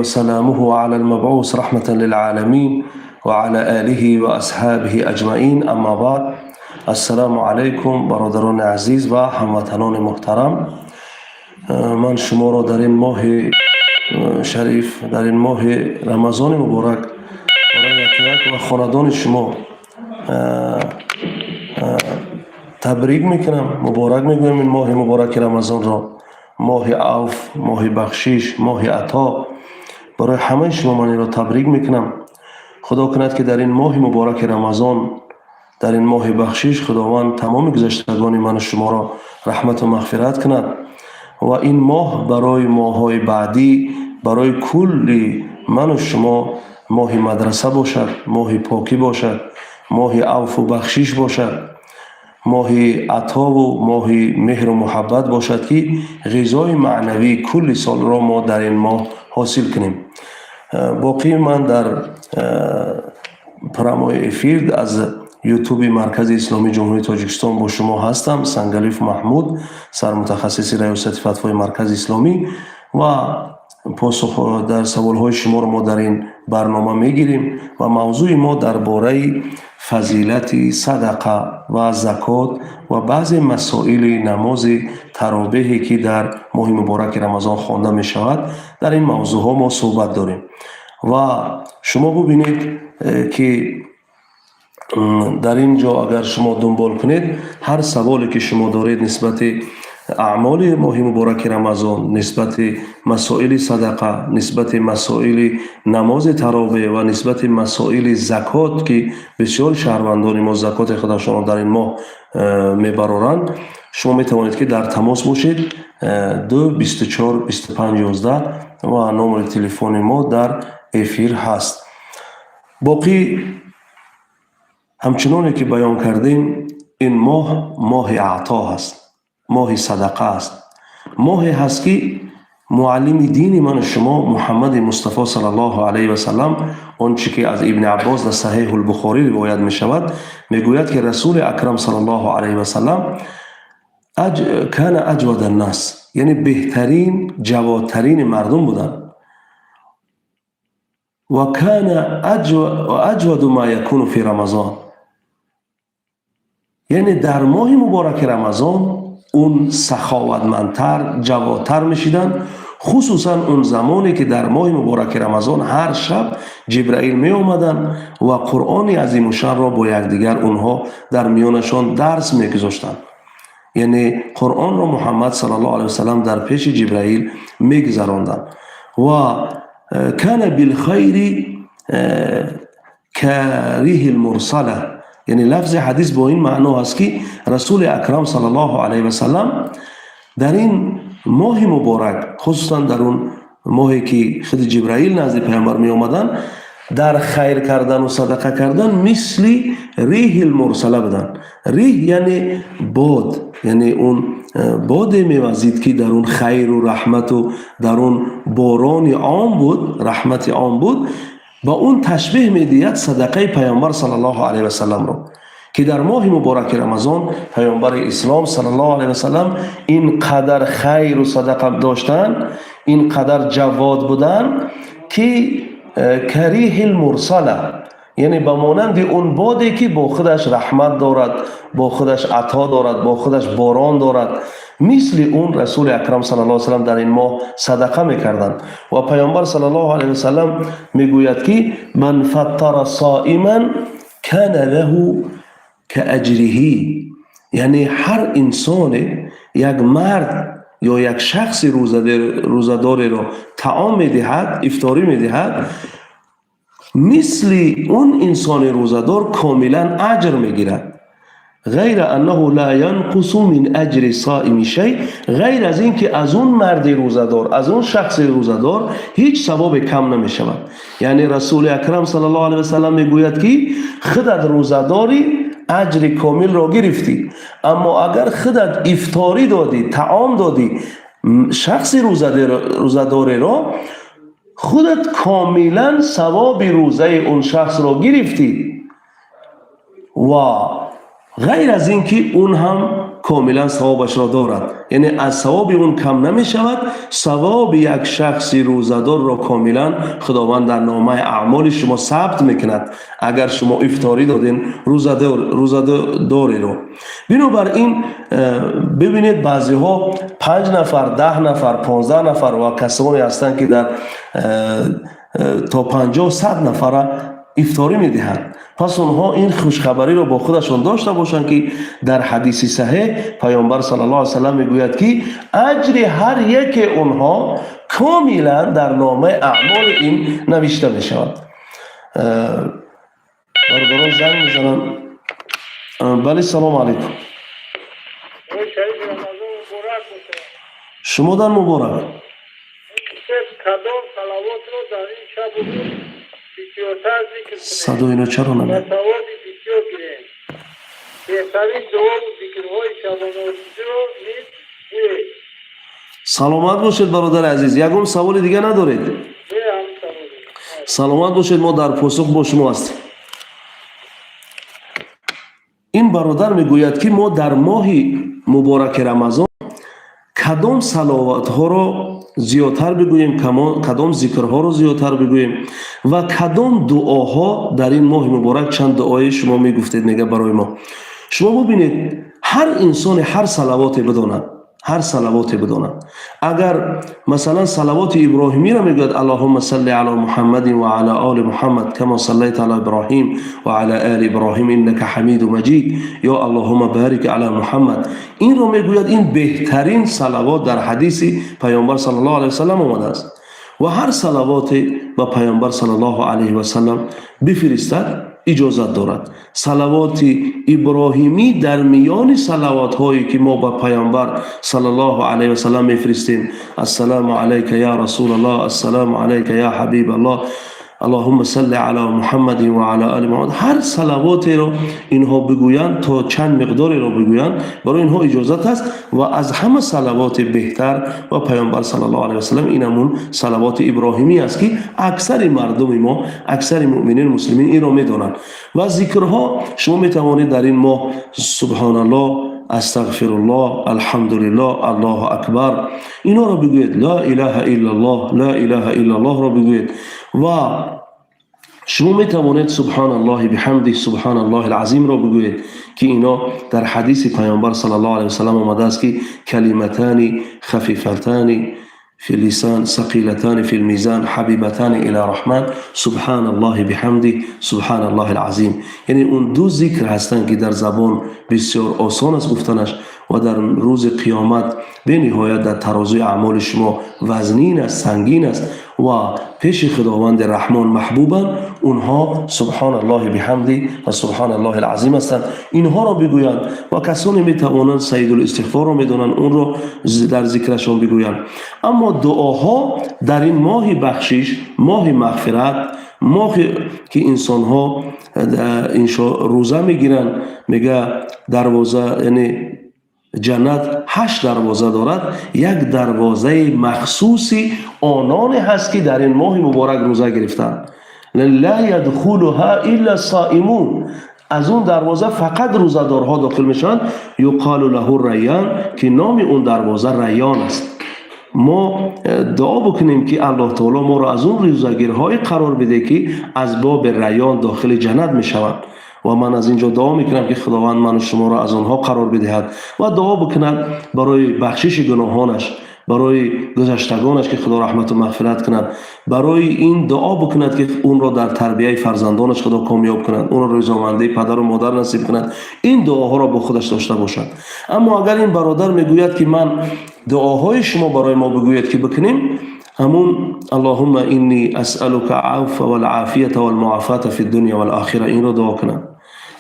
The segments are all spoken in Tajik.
وسلامه على المبعوث رحمة للعالمين وعلى آله وأصحابه أجمعين. أما بعد، السلام علیکم برادران عزیز و هموطنان محترم. من شما را در این ماه شریف، در این ماه رمضان مبارک، برای یک و خاندان شما تبریک میکنم، مبارک میگویم این ماه مبارک رمضان را. ماه عفو، ماه بخشش، ماه عطا. برای همه شما من را تبریک میکنم. خدا کند که در این ماه مبارک رمضان، در این ماه بخشش، خداوند تمام گذشتگان من و شما را رحمت و مغفرت کند و این ماه برای ماه‌های بعدی، برای کل من و شما ماه مدرسه باشد، ماه پاکی باشد، ماه عفو و بخشش باشد، ماه عطا و ماه مهر و محبت باشد که غذای معنوی کل سال را ما در این ماه حاصل کنیم. باقی من در прямой эфир аз Ютуби Маркази Исломии Ҷумҳурии Тоҷикистон бо шумо ҳастам, Сангалиев Маҳмуд, сармутахассиси Раёсати фатвои Маркази Исломӣ, ва посух дар саволҳои шуморо мо дар ин барнома мегирем. Ва мавзӯи мо дар бораи фазилати садақа ва закот ва баъзе масоили намози таровеҳе, ки дар моҳи мубораки Рамазон хонда мешавад, дар ин мавзӯъҳо мо суҳбат дорем. Ва шумо бубинед, ки дар ин ҷо агар шумо дунбол кунед, ҳар саволе, ки шумо доред нисбати аъмоли моҳи мубораки Рамазон, нисбати масоили садақа, нисбати масоили намози таровеҳ ва нисбати масоили закот, ки бисёр шаҳрвандони мо закоти худашонро дар ин моҳ мебароранд, шумо метавонед, ки дар тамос бошед: 2 24 25 11 ва номери телефони мо дар эфир ҳаст. Боқӣ, ҳамчуноне ки баён кардем, ин моҳ моҳи аъто ҳаст, моҳи садақа аст, моҳе ҳаст, ки муаллими дини ману шумо Муҳаммади Мустафо саллаллоҳу алайҳи васаллам, он чӣ ки аз Ибни Аббос дар Саҳеҳул-Бухорӣ ривоят мешавад, мегӯяд, ки Расули Акрам саллаллоҳу алайҳи васаллам كان أجود الناس, яъне беҳтарин, ҷаводтарини мардум буданд. وكان أجود ما يكون في رمضان, яъне дар моҳи мубораки Рамазон он саховатмандтар, ҷаводтар мешиданд, хусусан он замоне, ки дар моҳи мубораки Рамазон ҳар шаб Ҷибраил меомаданд ва Қуръони азимушанро бо якдигар онҳо дар миёнашон дарс мегузоштанд. Яъне Қуръонро Муҳаммад саллаллоҳу алайҳи васаллам дар пеши Ҷибраил мегузаронданд. Ва كان بالخير كالريح المرسلة, яъне лафзи ҳадис бо ин маъно аст, ки Расули Акрам саллаллоҳу алайҳи васаллам дар ин моҳи муборак, хусусан дар он моҳе, ки худи Ҷибраил назди Паёмбар меомаданд, дар хайр кардану садақа кардан мисли الريح المرسلة буданд. ريح яъне бод, яъне он боде мевазид, ки дар он хайру раҳмату дар он борони ом буд, раҳмати ом буд. Ба он ташбеҳ медиҳад садақаи Паёмбар саллаллоҳу алайҳи васалламро, ки дар моҳи мубораки Рамазон Паёмбари Ислом саллаллоҳу алайҳи васаллам ин қадар хайру садақа доштанд, ин қадар ҷавод буданд, ки كالريح المرسلة, яъне ба монанди он боде, ки бо худаш раҳмат дорад, бо худаш ато дорад, бо худаш борон дорад, мисли он Расули Акрам саллаллоҳу алайҳи васаллам дар ин моҳ садақа мекарданд. Ва Паёмбар саллаллоҳу алайҳи васаллам мегӯяд, ки من فطر صائما كان له كأجره, яъне ҳар инсоне як мард ё як шахси рӯзадореро таом медиҳад, ифторӣ медиҳад, мисли он инсони рӯзадор комилан аҷр мегирад. غير أنه لا ينقص من أجر الصائم شيء, ғайр аз ин ки аз он марди рӯзадор, аз он шахси рӯзадор ҳеҷ савобе кам намешавад. Яъне Расули Акрам саллаллоҳу алайҳи васаллам мегӯяд, ки худат рӯзадорӣ, аҷри комилро гирифтӣ, аммо агар худат ифторӣ додӣ, таом додӣ шахси рӯзадореро, худат комилан савоби рӯзаи он шахсро гирифтӣ ва ғайр аз ин ки он ҳам Комилан савобашро дорад, яъне аз савоби он кам намешавад. Савоби як шахси рӯзадорро комилан Худованд дар номаи аъмоли шумо сабт мекунад, агар шумо ифторӣ додин рӯзадореро. Бинобар ин бибинед, баъзеҳо 5 нафар, 10 нафар, 15 нафар ва касоне ҳастанд, ки дар то 50, 100 нафара ифторӣ медиҳанд. Пас онҳо ин хушхабариро бо худашон дошта бошанд, ки дар ҳадиси саҳеҳ Паёмбар саллаллоҳу алайҳи васаллам мегӯяд, ки аҷри ҳар яке онҳо комилан дар номаи аъмоли ин навишта мешавад. Бародарон занг мезананд. Бале, салому алайкум. Шарифи Рамазон муборак бошад. Шумодан муборак. Кадом салавотро дар ин шабу рӯз бисёртар зикр кунем Садои ино чаро ва намеяд? савоби бисёр гирем? Беҳтарин дуову зикрҳои шабонарӯзиро низ гӯед. Саломат бошед, бародари азиз. Ягон саволи дига надоред? Не, ҳамин саволе. Саломат бошед, мо дар посух бо шумо ҳастем. Ин бародар мегӯяд, ки мо дар моҳи мубораки Рамазон кадом саловатҳоро зиёдтар бигӯем, кадом зикрҳоро зиёдтар бигӯем ва кадом дуоҳо дар ин моҳи муборак, чанд дуое шумо мегуфтед, мега, барои мо. Шумо бубинед, ҳар инсоне ҳар салавоте бидонад, ҳар салавоте бидонад, агар масалан салавоти Иброҳимиро мегӯяд: "Аллоҳумма салли ала Муҳаммадин ва ала оли Муҳаммад кама саллайта ала Иброҳим ва ала оли Иброҳим иннака ҳамиду маҷид" ё "Аллоҳумма барик ала Муҳаммад", инро мегӯяд. Ин беҳтарин салавот дар ҳадиси Паёмбар саллаллоҳу алайҳи васаллам омадааст ва ҳар салавоте ба Паёмбар саллаллоҳу алайҳи васаллам бифиристад, иҷозат дорад. Салавоти Иброҳимӣ дар миёни салавотҳое, ки мо ба Паёмбар саллаллоҳу алайҳи васаллам мефиристем: "Ассалому алайка я Расулаллоҳ, ассалому алайка я Ҳабибаллоҳ, Аллоҳумма салли ала Муҳаммадин ва ала оли Муҳаммад", ҳар салавотеро инҳо бигӯянд, то чанд миқдореро бигӯянд, барои инҳо иҷозат аст. Ва аз ҳама салавоти беҳтар ва Паёмбар саллаллоҳу алайҳи васаллам ин ҳамун салавоти Иброҳимӣ аст, ки аксари мардуми мо, аксари муъминин, муслимин инро медонанд. Ва зикрҳо шумо метавонед дар ин моҳ "Субҳоналлоҳ", "Астағфируллоҳ", "Алҳамдулиллоҳ", "Аллоҳу акбар", инҳоро бигӯед, "Ла илаҳа иллаллоҳ, ла илаҳа иллаллоҳро бигӯед. Ва шумо метавонед "Субҳоналлоҳи биҳамдиҳ, субҳоналлоҳи алазимро бигӯед, ки ино дар ҳадиси Паёмбар саллаллоҳу алайҳи васаллам омадааст, ки "Калиматани хафифатани фи лисан, сақилатани фи лмизан, ҳабибатани ила раҳман, субҳаналлоҳи биҳамдиҳ, субҳаналлоҳи алазим". Яъне он ду зикр ҳастанд, ки дар забон бисёр осон аст гуфтанаш ва дар рӯзи қиёмат бениҳоят дар тарозуи аъмоли шумо вазнин аст, сангин аст ва пеши Худованди Раҳмон маҳбубанд. Онҳо "Субҳоналлоҳи биҳамди" ва "Субҳоналлоҳи алазим" ҳастанд. Инҳоро бигӯянд ва касоне метавонанд Саидул истиғфорро медонанд, онро дар зикрашон бигӯянд. Аммо дуоҳо дар ин моҳи бахшиш, моҳи мағфират, моҳе ки инсонҳо рӯза мегиранд, мега, дарвоза, яъне ҷаннат ҳашт дарвоза дорад, як дарвозаи махсуси ононе ҳаст, ки дар ин моҳи муборак рӯза гирифтанд. "Ла ядхулуҳа илла соимун", аз он дарвоза фақат рӯзадорҳо дохил мешаванд. "Юқолу лаҳу Райён", ки номи он дарвоза Райён аст. Мо дуо бикунем, ки Аллоҳ таоло моро аз он рӯзагирҳое қарор биде, ки аз боби Райён дохили ҷаннат мешаванд. Ва ман аз ин ҷо дуо мекунам, ки Худованд ману шуморо аз онҳо қарор бидиҳад ва дуо бикунад барои бахшиши гуноҳонаш, барои гузаштагонаш, ки Худо раҳмату мағфират кунад, барои ин дуо бикунад, ки онро дар тарбияи фарзандонаш Худо комёб кунад, онро рӯзомандаи падару модар насиб кунад. Ин дуоҳоро бо худаш дошта бошад. Аммо агар ин бародар мегӯяд, ки ман дуоҳои шумо барои мо бигӯед, ки бикунем, ҳамун "Аллоҳумма инни асъалука афва вал офията валмуафата фи дунё вал охира", инро дуо кунад.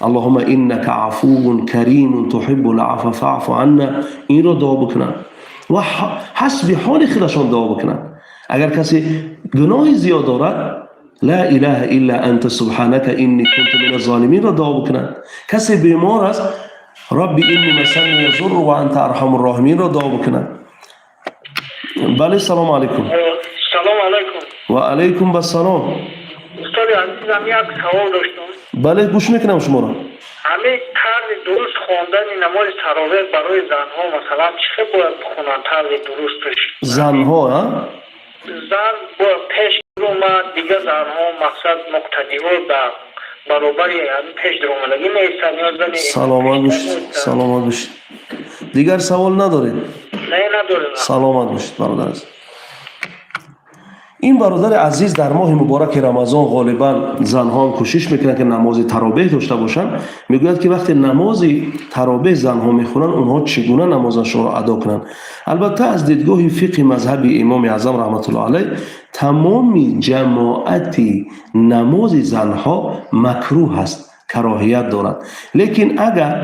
"Аллоҳумма иннака афувун каримун туҳиббул афва фаъфу анна", инро дуо бикунанд ва ҳасби ҳоли худашон дуо бикунанд. Агар касе гуноҳи зиёд дорад, "Ла илаҳа илла анта субҳанака инни кунту мина золиминро дуо бикунанд. Касе бемор аст, "Рабби инни масанния зурру ва анта арҳамур роҳиминро дуо бикунанд. Бале, салому алайкум. Салому алайкум. Ва алайкум бассалом. Устоди азизам, як савол доштам. Бале, гӯш мекунам шуморо. Ҳамин қарзи Дуруст хондани намози таровеҳ барои занҳо, масалан, чӣ хел бояд бихонанд, тарзи дурусташ? Занҳо, а? Зан бояд пеш омад, дигар занҳо, мақсад, муқтадиҳо дар баробари ҳамин пеш даромадагӣ меистад ё зани Саломат бошед, саломат бошед. Дигар савол надоред? Не, надорем. Саломат бошед, бародар азиз. Ин бародари азиз, дар моҳи мубораки Рамазон ғолибан занҳо ҳам кӯшиш мекунанд, ки намози таробеҳ дошта бошанд. Мегӯяд, ки вақте намози таробеҳ занҳо мехонанд, онҳо чӣ гуна намозашонро адо кунанд? Албатта, аз дидгоҳи фиқҳи мазҳаби Имоми Аъзам раҳматуллоҳ алайҳ, тамоми ҷамоати намози занҳо макрӯҳ аст, кароҳият дорад. Лекин агар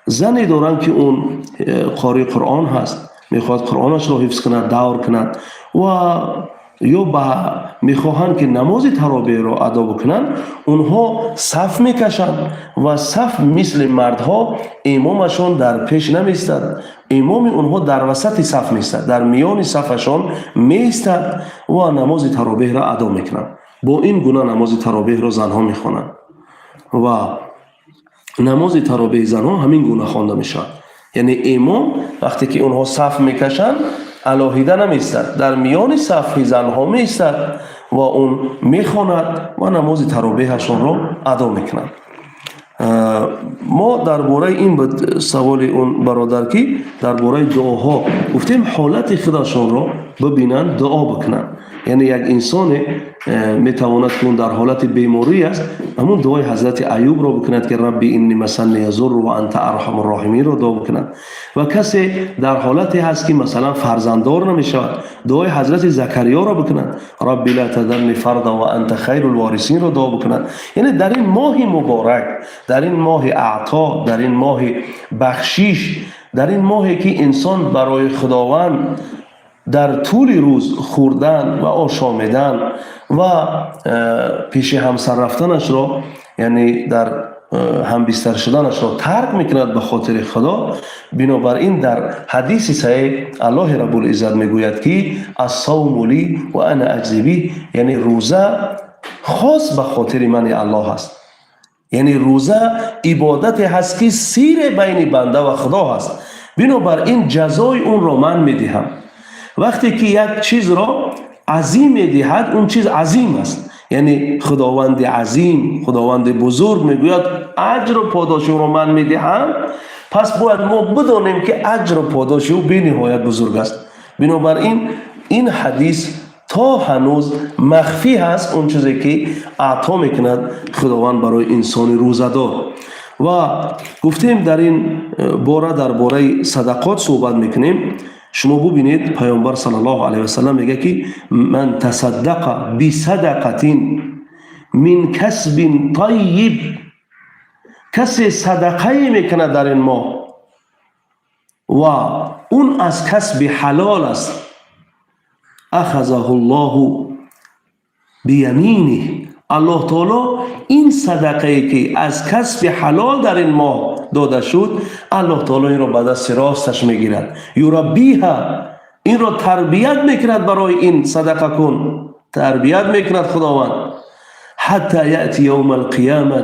зане доранд, ки он қории Қуръон ҳаст, мехоҳад Қуръонашро ҳифз кунад, давр кунад ва ё ба мехоҳанд, ки намози таробеҳро адо бикунанд, онҳо саф мекашанд ва саф мисли мардҳо имомашон дар пеш намеистад, имоми онҳо дар васати саф меистад, дар миёни сафашон меистад ва намози таробеҳро адо мекунанд. Бо ин гуна намози таробеҳро занҳо мехонанд ва намози таробеҳи занҳо ҳамин гуна хонда мешавад. Яъне имом, вақте ки онҳо саф мекашанд, алоҳида намеистад, дар миёни сафи занҳо меистад ва он мехонад ва намози таробеҳашонро адо мекунад. Мо дар бораи ин буд саволи он бародар, ки дар бораи дуоҳо гуфтем, ҳолати худашонро бибинанд, дуо бикунанд. Яъне як инсоне метавонад, ки он дар ҳолати беморӣ аст, ҳамун дуои ҳазрати Аюбро бикунад, ки رب إني مسني الضر وأنت أرحم الراحمين ро дуо бикунад. Ва касе дар ҳолате ҳаст, ки масалан фарзанддор намешавад, дуои ҳазрати Закариёро бикунад, رب لا تذرني فردا وأنت خير الوارثين ро дуо бикунад. Яъне дар ин моҳи муборак, дар ин моҳи аъто, дар ин моҳи бахшиш, дар ин моҳе ки инсон барои Худованд дар тӯли рӯз хӯрдан ва ошомидан ва пеши ҳамсар рафтанашро, яъне дар ҳамбистар шуданашро тарк мекунад ба хотири Худо. Бинобар ин дар ҳадиси саҳеҳ Аллоҳи Раббулиззат мегӯяд, ки الصوم لي وأنا أجزي به, яъне рӯза хос ба хотири мани Аллоҳ аст. Яъне рӯза ибодате ҳаст, ки сире байни банда ва Худо ҳаст, бинобар ин ҷазои онро ман медиҳам. Вақте ки як чизро азим медиҳад, он чиз азим аст. Яъне Худованди азим, Худованди бузург мегӯяд: аҷру подоши ӯро ман медиҳам, пас бояд мо бидонем, ки аҷру подоши ӯ бениҳоят бузург аст. Бинобар ин ин ҳадис то ҳанӯз махфӣ ҳаст, он чизе ки аъто мекунад Худованд барои инсони рӯзадор. Ва гуфтем, дар ин бора дар бораи садақот суҳбат мекунем. Шумо бубинед, Паёмбар саллаллоҳу алайҳи васалам мегӯяд, ки من تصدق بصدقة من كسب طيب, касе садақае мекунад дар ин моҳ ва он аз касби ҳалол аст, أخذه الله بيمينه, Аллоҳ таоло ин садақае ки аз касби ҳалол дар ин моҳ дода шуд, Аллоҳ таоло инро ба дасти росташ мегирад, يربيها, инро тарбият мекунад, барои ин садақа кун тарбият мекунад Худованд, حتى يأتي يوم القيامة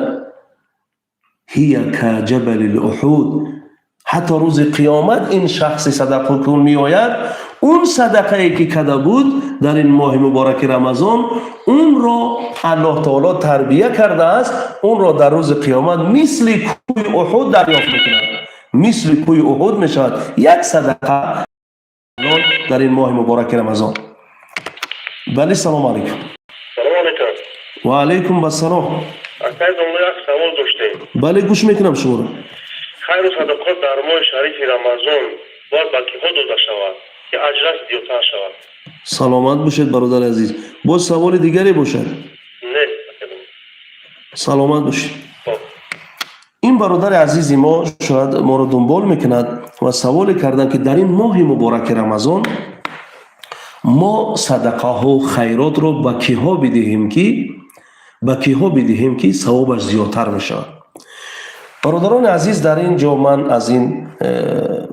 هي كجبل أحد, ҳатто рӯзи қиёмат ин шахси садақакун меояд, он садақае ки карда буд дар ин моҳи мубораки Рамазон, онро Аллоҳ таоло тарбия кардааст, онро дар рӯзи қиёмат мисли кӯҳи Уҳуд дарёфт мекунад. Мисли кӯҳи Уҳуд мешавад як садақа дар ин моҳи мубораки Рамазон. Бале, салому алайкум. Салому алайкум. Ва алайкум ассалом. Акай домла, як савол доштем. Бале, гӯш мекунам шуморо. Хайру садақот дар моҳи шарифи Рамазон бояд ба киҳо дода шавад, ки аҷраш зиёдтар шавад? Саломат бошед, бародари азиз. Боз саволи дигаре бошад? Не, акай домла. Саломат бошед. Хоб. Ин бародари азизи мо шояд моро дунбол мекунад ва саволе карданд, ки дар ин моҳи мубораки Рамазон мо садақаҳо, хайротро ба киҳо бидиҳем, ки савобаш зиёдтар мешавад. Бародарони азиз, дар ин ҷо ман аз ин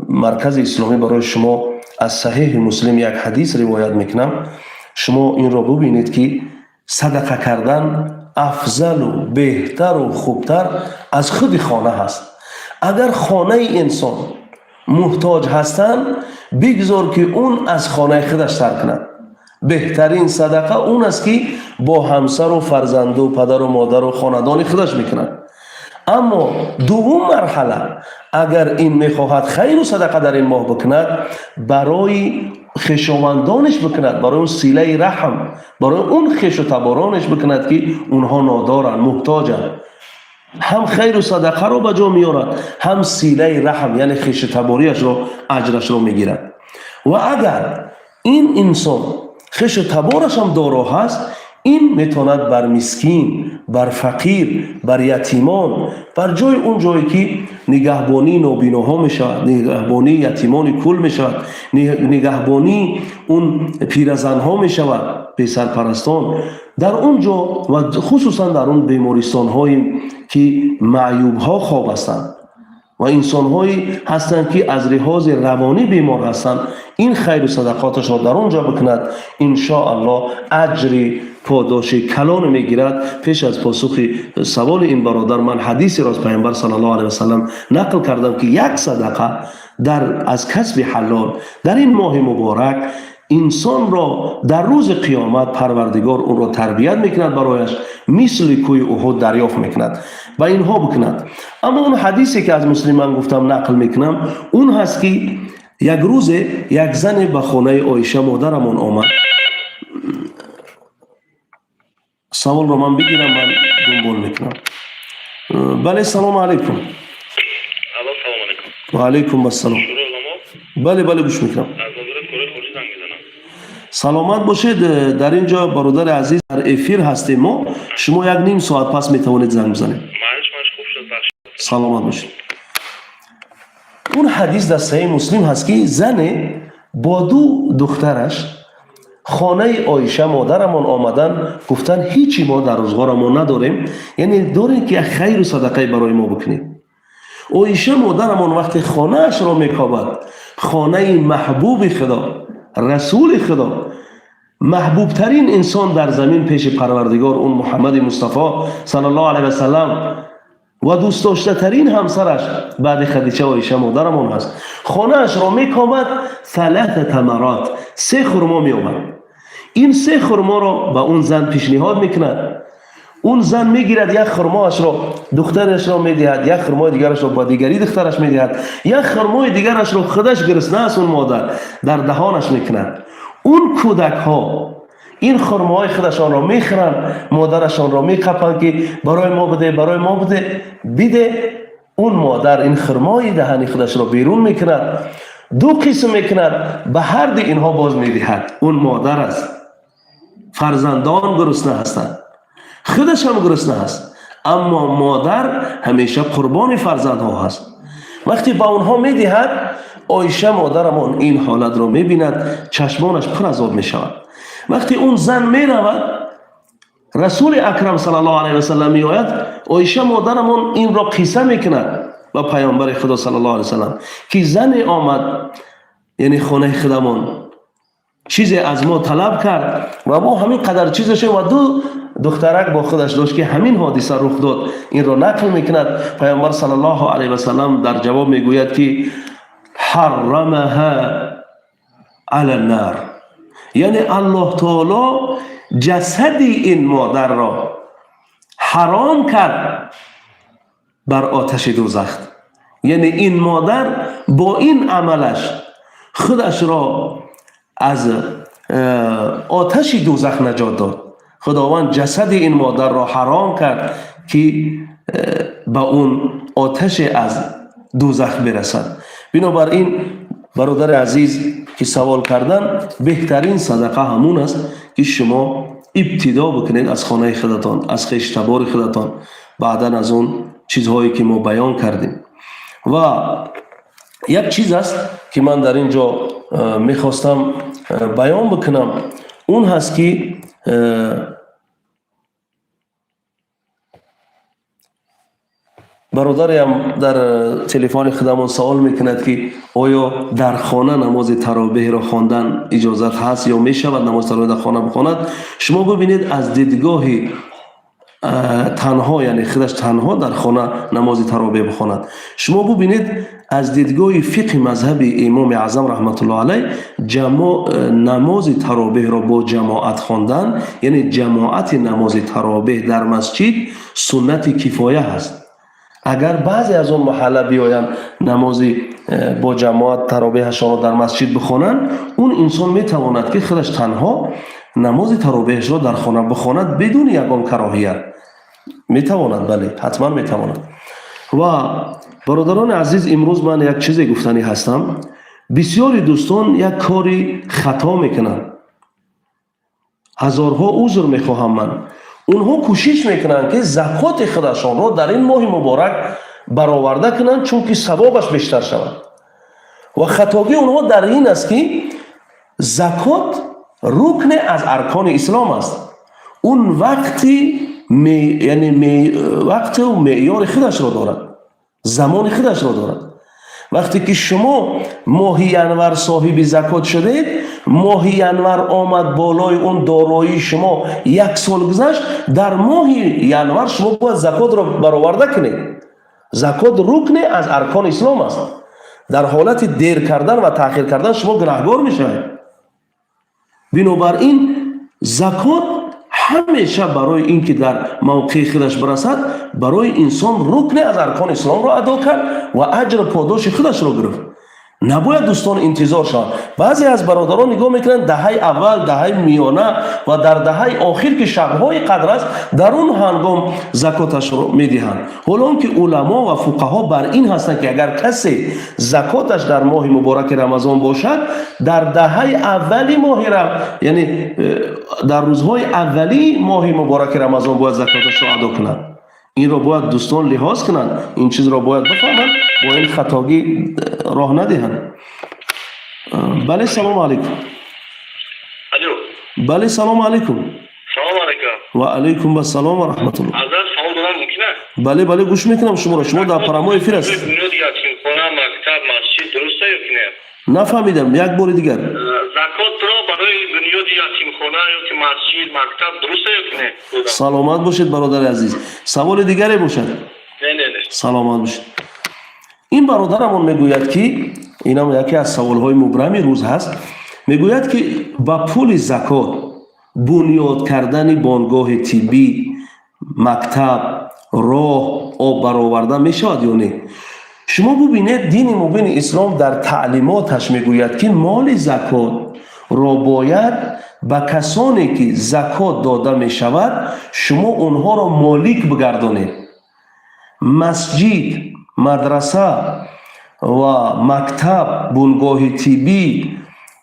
маркази исломӣ барои шумо аз Саҳеҳи Муслим як ҳадис ривоят мекунам. Шумо инро бубинед, ки садақа кардан афзалу беҳтару хубтар аз худи хона ҳаст. Агар хонаи инсон муҳтоҷ ҳастанд, бигзор ки он аз хонаи худаш сар кунад. Беҳтарин садақа он аст, ки бо ҳамсару фарзанду падару модару хонадони худаш мекунад. Аммо дуввум марҳала, агар ин мехоҳад хайру садақа дар ин моҳ бикунад, барои хешовандонаш бикунад, барои он силаи раҳм, барои он хешу таборонаш бикунад, ки онҳо нодоранд, муҳтоҷанд. Ҳам хайру садақаро ба ҷо меорад, ҳам силаи раҳм, яъне хешу табориашро аҷрашро мегирад. Ва агар ин инсон хешу табораш ҳам доро ҳаст, ин метавонад бар мискин, бар фақир, бар ятимон, бар ҷои он ҷое ки нигаҳбонии нобиноҳо мешавад, нигаҳбонии ятимони кул мешавад, нигаҳбонии он пиразанҳо мешавад, бесарпарастон, дар он ҷо ва хусусан дар он бемористонҳое ки маъюбҳо хоб ҳастанд ва инсонҳое ҳастанд, ки аз лиҳози равонӣ бемор ҳастанд, ин хайру садақоташро дар он ҷо бикунад, иншоаллоҳ аҷри подоши калоне мегирад. Пеш аз посухи саволи ин бародар ман ҳадисеро аз Пайғамбар саллаллоҳу алайҳи васаллам нақл кардам, ки як садақа дар аз касби ҳалол дар ин моҳи муборак инсонро дар рӯзи қиёмат Парвардигор онро тарбият мекунад, барояш мисли кӯи Уҳуд дарёфт мекунад. Ба инҳо бикунад. Аммо он ҳадисе ки аз Муслим ман гуфтам, нақл мекунам, он ҳаст, ки як рӯзе як зане ба хонаи Оиша модарамон омад. Саволро ман бигирам, ман дунбол мекунам. Бале, салому алайкум. Алло, салому алайкум. Ва алайкум ассалом. Шӯрои уламо? Бале, бале, гӯш мекунам. Аз вазорати корҳои хориҷӣ занг мезанам. Саломат бошед. Дар ин ҷо, бародари азиз, дар эфир ҳастем мо. Шумо як ним соат пас метавонед занг бизанед. Маълиш, маш хуб шуд, бахшид. Саломат бошед. Он ҳадис дар Саҳеҳи Муслим ҳаст, ки зане бо ду духтараш хонаи Оиша модарамон омадан, гуфтан: ҳичи мо дар рӯзғорамон надорем, яъне дорем ки як хайру садақае барои мо бикунед. Оиша модарамон вақте хонаашро мекобад, хонаи маҳбуби Худо, Расули Худо, маҳбубтарин инсон дар замин пеши Парвардигор, он Муҳаммади Мустафо саллаллоҳу алайҳи васаллам, ва дӯстдоштатарин ҳамсараш баъди Хадича Оиша модарамон ҳаст, хонаашро мекобад, салата тамарот, се хурмо меомад. Ин се хурморо ба он зан пешниҳод мекунад. Он зан мегирад, як хурмоашро духтарашро медиҳад, як хурмои дигарашро ба дигари духтараш медиҳад, як хурмои дигарашро худаш гурусна аст, он модар дар даҳонаш мекунад. Он кӯдакҳо ин хурмоҳои худашонро мехӯранд, модарашонро меқапанд, ки барои мо биде, барои мо биде, биде. Он модар ин хурмои даҳани худашро берун мекунад, ду қисм мекунад, ба ҳарди инҳо боз медиҳад. Он модар аст, фарзандон гурусна ҳастанд, худаш ҳам гурусна аст, аммо модар ҳамеша қурбони фарзандҳо ҳаст. Вақте ба онҳо медиҳад, Оиша модарамон ин ҳолатро мебинад, чашмонаш пур аз об мешавад. Вақте он зан меравад, Расули Акрам саллаллоҳу алайҳи васаллам меояд. Оиша модарамон инро қисса мекунад ба Паёмбари Худо саллаллоҳу алайҳи васаллам, ки зане омад, яъне хонаи худамон, чизе аз мо талаб кард ва мо ҳамин қадар чизаше ва ду духтарак бо худаш дошт, ки ҳамин ҳодиса рух дод. Инро нақл мекунад. Паёмбар саллаллоҳу алайҳи васаллам дар ҷавоб мегӯяд, ки ҳаррамаҳа ала нар, яъне Аллоҳ таоло ҷасади ин модарро ҳаром кард бар оташи дӯзах. Яъне ин модар бо ин амалаш худашро аз оташи дӯзах наҷот дод. Худованд ҷасади ин модарро ҳаром кард, ки ба он оташе аз дӯзах бирасад. Бинобар ин, бародари азиз, ки савол кардан, беҳтарин садақа ҳамун аст, ки шумо ибтидо бикунед аз хонаи худатон, аз хештабори худатон, баъдан аз он чизҳое ки мо баён кардем. Ва як чиз аст, ки ман дар ин ҷо мехостам баён бикунам, он ҳаст, ки бародареам дар телефони худамон савол мекунад, ки оё дар хона намози таровеҳро хондан иҷозат ҳаст ё мешавад намози таровеҳ дар хона бихонад. Шумо бибинед, аз дидгоҳи Танҳо, яъне худаш танҳо дар хона намози таровеҳ бихонад. Шумо бубинед, аз дидгоҳи фиқҳи мазҳаби Имоми Аъзам раҳматуллоҳ алайҳ, намози таровеҳро бо ҷамоат хондан, яъне ҷамоати намози таровеҳ дар масҷид суннати кифоя ҳаст. Агар баъзе аз он маҳалла биёянд, намози бо ҷамоат таровеҳашонро дар масҷид бихонанд, он инсон метавонад, ки худаш танҳо намози таровеҳашро дар хона бихонад бидуни ягон кароҳият. Метавонад, бале, ҳатман метавонад. Ва бародарони азиз, имрӯз ман як чизе гуфтанӣ ҳастам. Бисёри дӯстон як кори хато мекунанд. Ҳазорҳо узр мехоҳам ман. Онҳо кӯшиш мекунанд, ки закоти худашонро дар ин моҳи муборак бароварда кунанд, чунки савобаш бештар шавад. Ва хатогии онҳо дар ин аст, ки закот рукне аз аркони ислом аст. Он вақти, яъне вақту меъёри худашро дорад, замони худашро дорад. Вақте ки шумо моҳи январ соҳиби закот шудед, моҳи январ омад, болои он дороии шумо як сол гузашт, дар моҳи январ шумо бояд закотро бароварда кунед. Закот рукне аз аркони ислом аст. Дар ҳолати дер кардан ва таъхир кардан шумо гунаҳгор мешавед. Бинобар ин закот ҳамеша барои ин ки дар мавқеи худаш бирасад, барои инсон рукне аз аркони исломро адо кард ва аҷру подоши худашро гирифт. Набояд дӯстон интизор шаванд. Баъзе аз бародарон нигоҳ мекунанд, даҳаи аввал, даҳаи миёна ва дар даҳаи охир, ки шабҳои қадр аст, дар он ҳангом закоташро медиҳанд. Ҳоло он ки уламо ва фуқаҳо бар ин ҳастанд, ки агар касе закоташ дар моҳи мубораки Рамазон бошад, дар даҳаи аввали моҳи, яъне дар рӯзҳои аввалии моҳи мубораки Рамазон бояд закоташро адо кунад. Инро бояд дӯстон лиҳоз кунанд, ин чизро бояд бифаҳманд, бо ин хатогӣ роҳ надиҳанд. Бале, салому алайкум. Алло. Бале, салому алайкум. Салом алайкум. Ва алайкум ассалом ва раҳматуллоҳ. Ҳазрат, савол додам, мумкин аст? Бале, бале, гӯш мекунам шуморо. Шумо дар прямой эфир ҳастед. Бунёди ятимхона, мактаб, масҷид дуруст ё ки не? Нафаҳмидам, як бори дигар. Закотро барои бунёди ятимхона ё ки масҷид, мактаб дуруст ё ки не? Саломат бошед, бародари азиз. Саволи дигаре бошад? Не, не, не. Саломат бошед. Ин бародарамон мегӯяд, ки инам яке аз саволҳои мубрами рӯз ҳаст, мегӯяд, ки ба пули закот бунёд кардани бонгоҳи тиббӣ, мактаб, роҳ, об бароварда мешавад ё не? Шумо бубинед, дини мубини ислом дар таълимоташ мегӯяд, ки моли закотро бояд ба касоне ки закот дода мешавад, шумо онҳоро молик бигардонед. Масҷид, мадраса ва мактаб, бунгоҳи тиббӣ,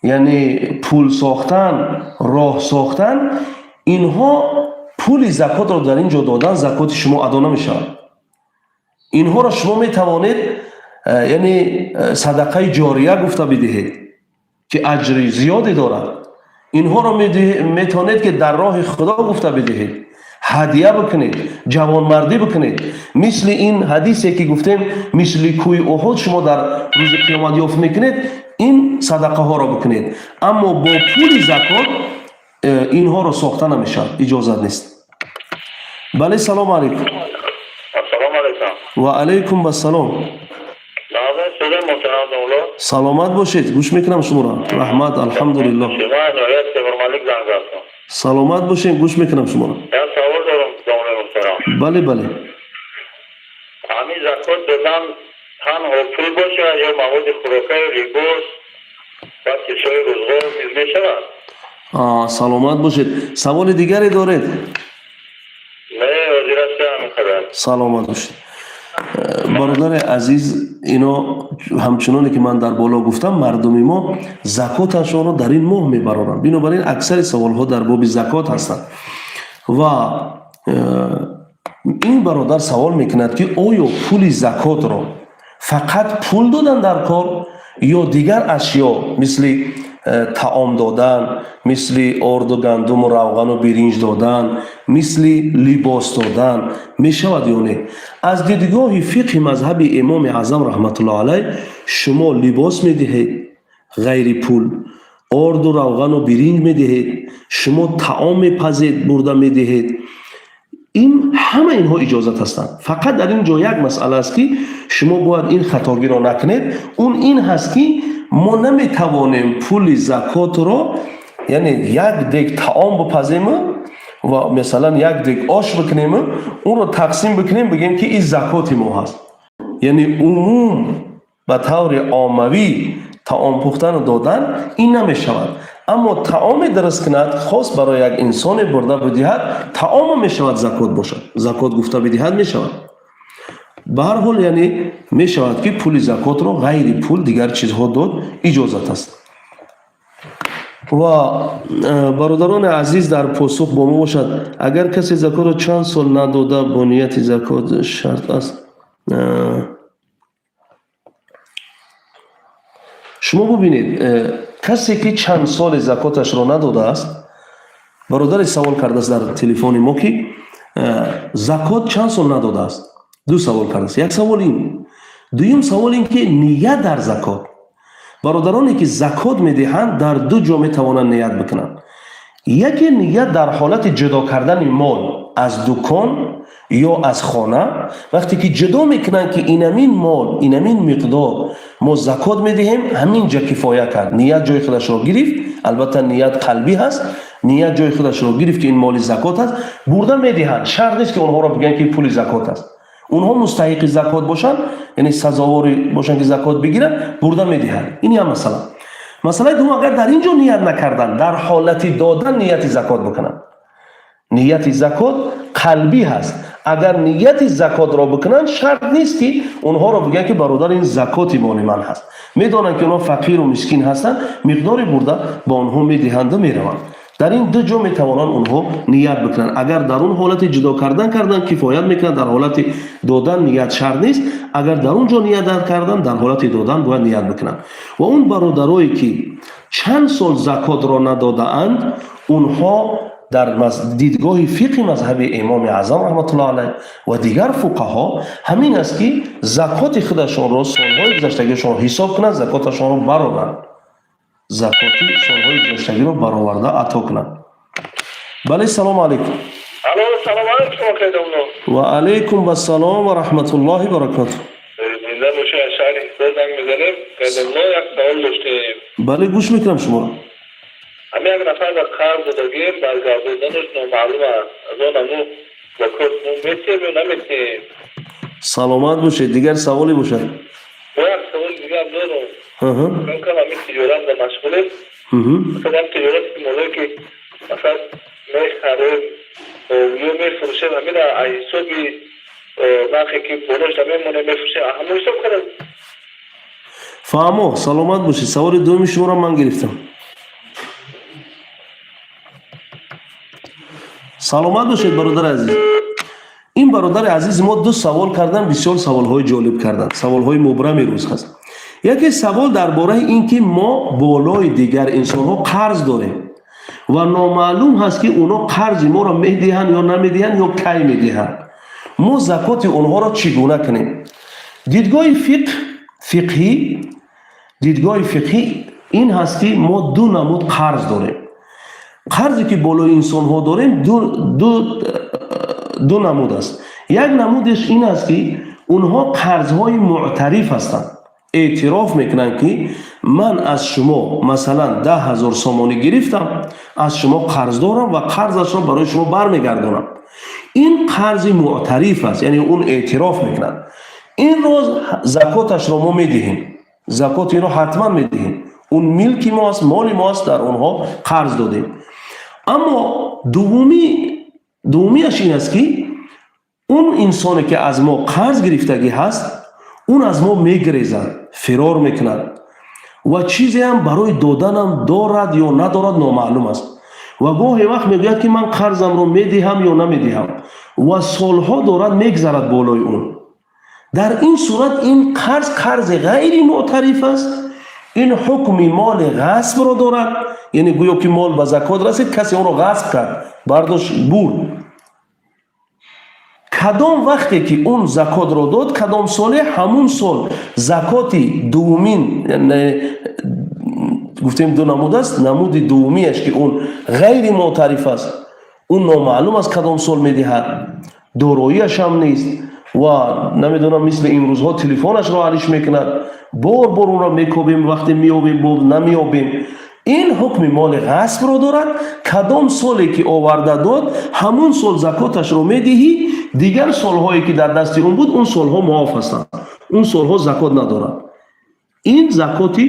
яъне пул сохтан, роҳ сохтан, инҳо пули закотро дар ин ҷо додан, закоти шумо адо намешавад. Инҳоро шумо метавонед яъне садақаи ҷория гуфта бидиҳед, ки аҷри зиёде дорад. Инҳоро метавонед, ки дар роҳи Худо гуфта бидиҳед, ҳадия бикунед, ҷавонмардӣ бикунед. Мисли ин ҳадисе, ки гуфтем, мисли кӯи Уҳуд шумо дар рӯзи қиёмат ёфт мекунед, ин садақаҳоро бикунед. Аммо бо пули закот инҳоро сохта намешавад, иҷозат нест. Бале, салому алайкум. Ассалому алайкум. Ва алайкум ассалом. Нағз шуда, муҳтарам домулло. Саломат бошед, гӯш мекунам шуморо. Раҳмат, алҳамдулиллоҳ. Ман ноҳияи Темурмалик занг застам. Саломат бошед, гӯш мекунам шуморо. Як савол дорам, домуллои муҳтарам. Бале, бале. Ҳамин закот додан танҳо пул бошад ё маводи хӯрокаю либос ва чизҳои рӯзғор низ мешавад? Саломат бошед. Саволи дигаре доред? Не, ҳозир аст, ҳамин қадар. Саломат бошед, бародари азиз. Ино ҳамчуноне ки ман дар боло гуфтам, мардуми мо закоташонро дар ин моҳ мебароранд. Бинобар ин аксари саволҳо дар боби закот ҳастанд. Ва ин бародар савол мекунад, ки оё пули закотро фақат пул додан дар кор ё дигар ашё, мисли таом додан, мисли орду гандуму равғану биринҷ додан, мисли либос додан мешавад ё не? Аз дидгоҳи фиқҳи мазҳаби Имоми Аъзам раҳматуллоҳ алайҳ, шумо либос медиҳед ғайри пул, орду равғану биринҷ медиҳед, шумо таом мепазед, бурда медиҳед. Ин ҳама инҳо иҷозат ҳастанд. Фақат дар ин ҷо як масъала аст, ки шумо бояд ин хатогиро накунед. Он ин ҳаст, ки мо наметавонем пули закотро, яъне як дег таом бипазему ва масалан як дег ош бикунему онро тақсим бикунем, бигем, ки ин закоти мо ҳаст. Яъне умум ба таври оммавӣ таом пухтану додан ин намешавад. Аммо таоме дуруст кунад, хос барои як инсоне бурда бидиҳад, таомо мешавад закот бошад, закот гуфта бидиҳад мешавад. Ба ҳар ҳол, яъне мешавад, ки пули закотро ғайри пул дигар чизҳо дод, иҷозат аст. Ва бародарони азиз, дар посух бо мо бошад. Агар касе закотро чанд сол надода, бо нияти закот шарт аст? Шумо бубинед, касе ки чанд соли закоташро надодааст, бародаре савол кардааст дар телефони мо, ки закот чанд сол надодааст. Ду савол кардааст. Як савол ин, дуюм савол ин, ки ният дар закот. Бародароне ки закот медиҳанд, дар ду ҷо метавонанд ният бикунанд. Яке ният дар ҳолати ҷудо кардани мол аз дукон ё аз хона. Вақте ки ҷудо мекунанд, ки инамин мол, инамин миқдор мо закот медиҳем, ҳамин ҷа кифоя кард, ният ҷои худашро гирифт. Албатта, ният қалбӣ ҳаст. Ният ҷои худашро гирифт, ки ин моли закот аст, бурда медиҳанд. Шарт нест, ки онҳоро бигӯянд, ки пули закот аст. Онҳо мустаҳиқи закот бошанд, яъне сазоворӣ бошанд, ки закот бигиранд, бурда медиҳанд. Ин як масъала. Масъалаи дуввум, агар дар ин ҷо ният накарданд, дар ҳолати додан нияти закот бикунанд. Нияти закот қалбӣ ҳаст. Агар нияти закотро бикунанд, шарт нест, ки онҳоро бигӯянд, ки бародар, ин закоти моли ман ҳаст. Медонанд, ки онҳо фақиру мискин ҳастанд, миқдори бурда ба онҳо медиҳанду мераванд. Дар ин ду ҷо метавонанд онҳо ният бикунанд. Агар дар он ҳолати ҷудо кардан кифоят мекунад, дар ҳолати додан ният шарт нест. Агар дар он ҷо ният накардан, дар ҳолати додан бояд ният бикунанд. Ва он бародарое ки чанд сол закотро надодаанд, онҳо дар дидгоҳи фиқҳи мазҳаби Имоми Аъзам раҳматуллоҳ алайҳ ва дигар фуқаҳо ҳамин аст, ки закоти худашонро солҳои гузаштагиашон ҳисоб кунанд, закоташонро бароранд, закоти солҳои гузаштагиро бароварда ато кунанд. Бале, салому алайкум. Алло, салому алайкум, акайдомно. Ва алайкум вассалом ва раҳматуллоҳи баракатуҳ. Зинда бошед, аз шаҳри Ҳисор занг мезанем. Акайдомно, як савол доштем. Бале, гӯш мекунам шуморо. Ҳамин як нафар ба қарз додагем, баргардонданаш номаълум аст. Аз он аму закот мо метиҳем ё наметиҳем? Саломат бошед. Дигар саволе бошад? Бо як саволи дигарам дорам. Кам ҳамин тиҷорат ба машғулем. Масалан, тиҷорати молое ки масалан мехарем ё мефурӯшем, ҳамина аз ҳисоби нархе ки болошда мемонем, мефурӯшем, ҳамон ҳисоб кардам. Фаҳмо, саломат бошед. Саволи дуюми шуморо ман гирифтам. Саломат бошед, бародари азиз. Ин бародари азизи мо ду савол кардан, бисёр саволҳои ҷолиб карданд, саволҳои мубрами рӯз ҳаст. Яке савол дар бораи ин ки мо болои дигар инсонҳо қарз дорем ва номаълум ҳаст, ки онҳо қарзи моро медиҳанд ё намедиҳанд ё кай медиҳанд, мо закоти онҳоро чӣ гуна кунем? Дидгоҳи фиқҳ фиқҳӣ дидгоҳи фиқҳӣ ин ҳаст, ки мо ду намуд қарз дорем. Қарзе ки болои инсонҳо дорем, ду намуд аст. Як намудеш ин аст, ки онҳо қарзҳои муътариф ҳастанд, эътироф мекунанд, ки ман аз шумо масалан 10 000 сомонӣ гирифтам, аз шумо қарз дорам ва қарзашро барои шумо бармегардонам. Ин қарзи муътариф аст, яъне он эътироф мекунад. Инро закоташро мо медиҳем, закоти инро ҳатман медиҳем. Он милки мо аст, моли мо аст, дар онҳо қарз додем. Аммо дуввумиаш ин аст, ки он инсоне ки аз мо қарз гирифтагӣ ҳаст, он аз мо мегирезад, фирор мекунад ва чизеам барои доданам дорад ё надорад, номаълум аст. Ва гоҳе вақт мегӯяд, ки ман қарзамро медиҳам ё намедиҳам, ва солҳо дорад мегзарад болои он. Дар ин сурат ин қарз қарзи ғайри муътариф аст. Ин ҳукми моли ғасбро дорад, яъне гӯё ки мол ба закот расид, касе онро ғасб кард, бардошт, бурд. Кадом вақте ки он закотро дод, кадом соле, ҳамун сол закоти дуввумин, гуфтем, ду намуд аст, намуди дуввумиаш, ки он ғайри муътариф аст, он номаълум аст кадом сол медиҳад. Дороияш ҳам нест ва намедонам, мисли имрӯзҳо телефонашро алиш мекунад, бор бор онро мекобем, вақте меёбем, бо намеёбем. Ин ҳукми моли ғасбро дорад. Кадом соле ки оварда дод, ҳамун сол закоташро медиҳӣ. Дигар солҳое ки дар дасти он буд, он солҳо муоф ҳастанд, он солҳо закот надорад. Ин закоти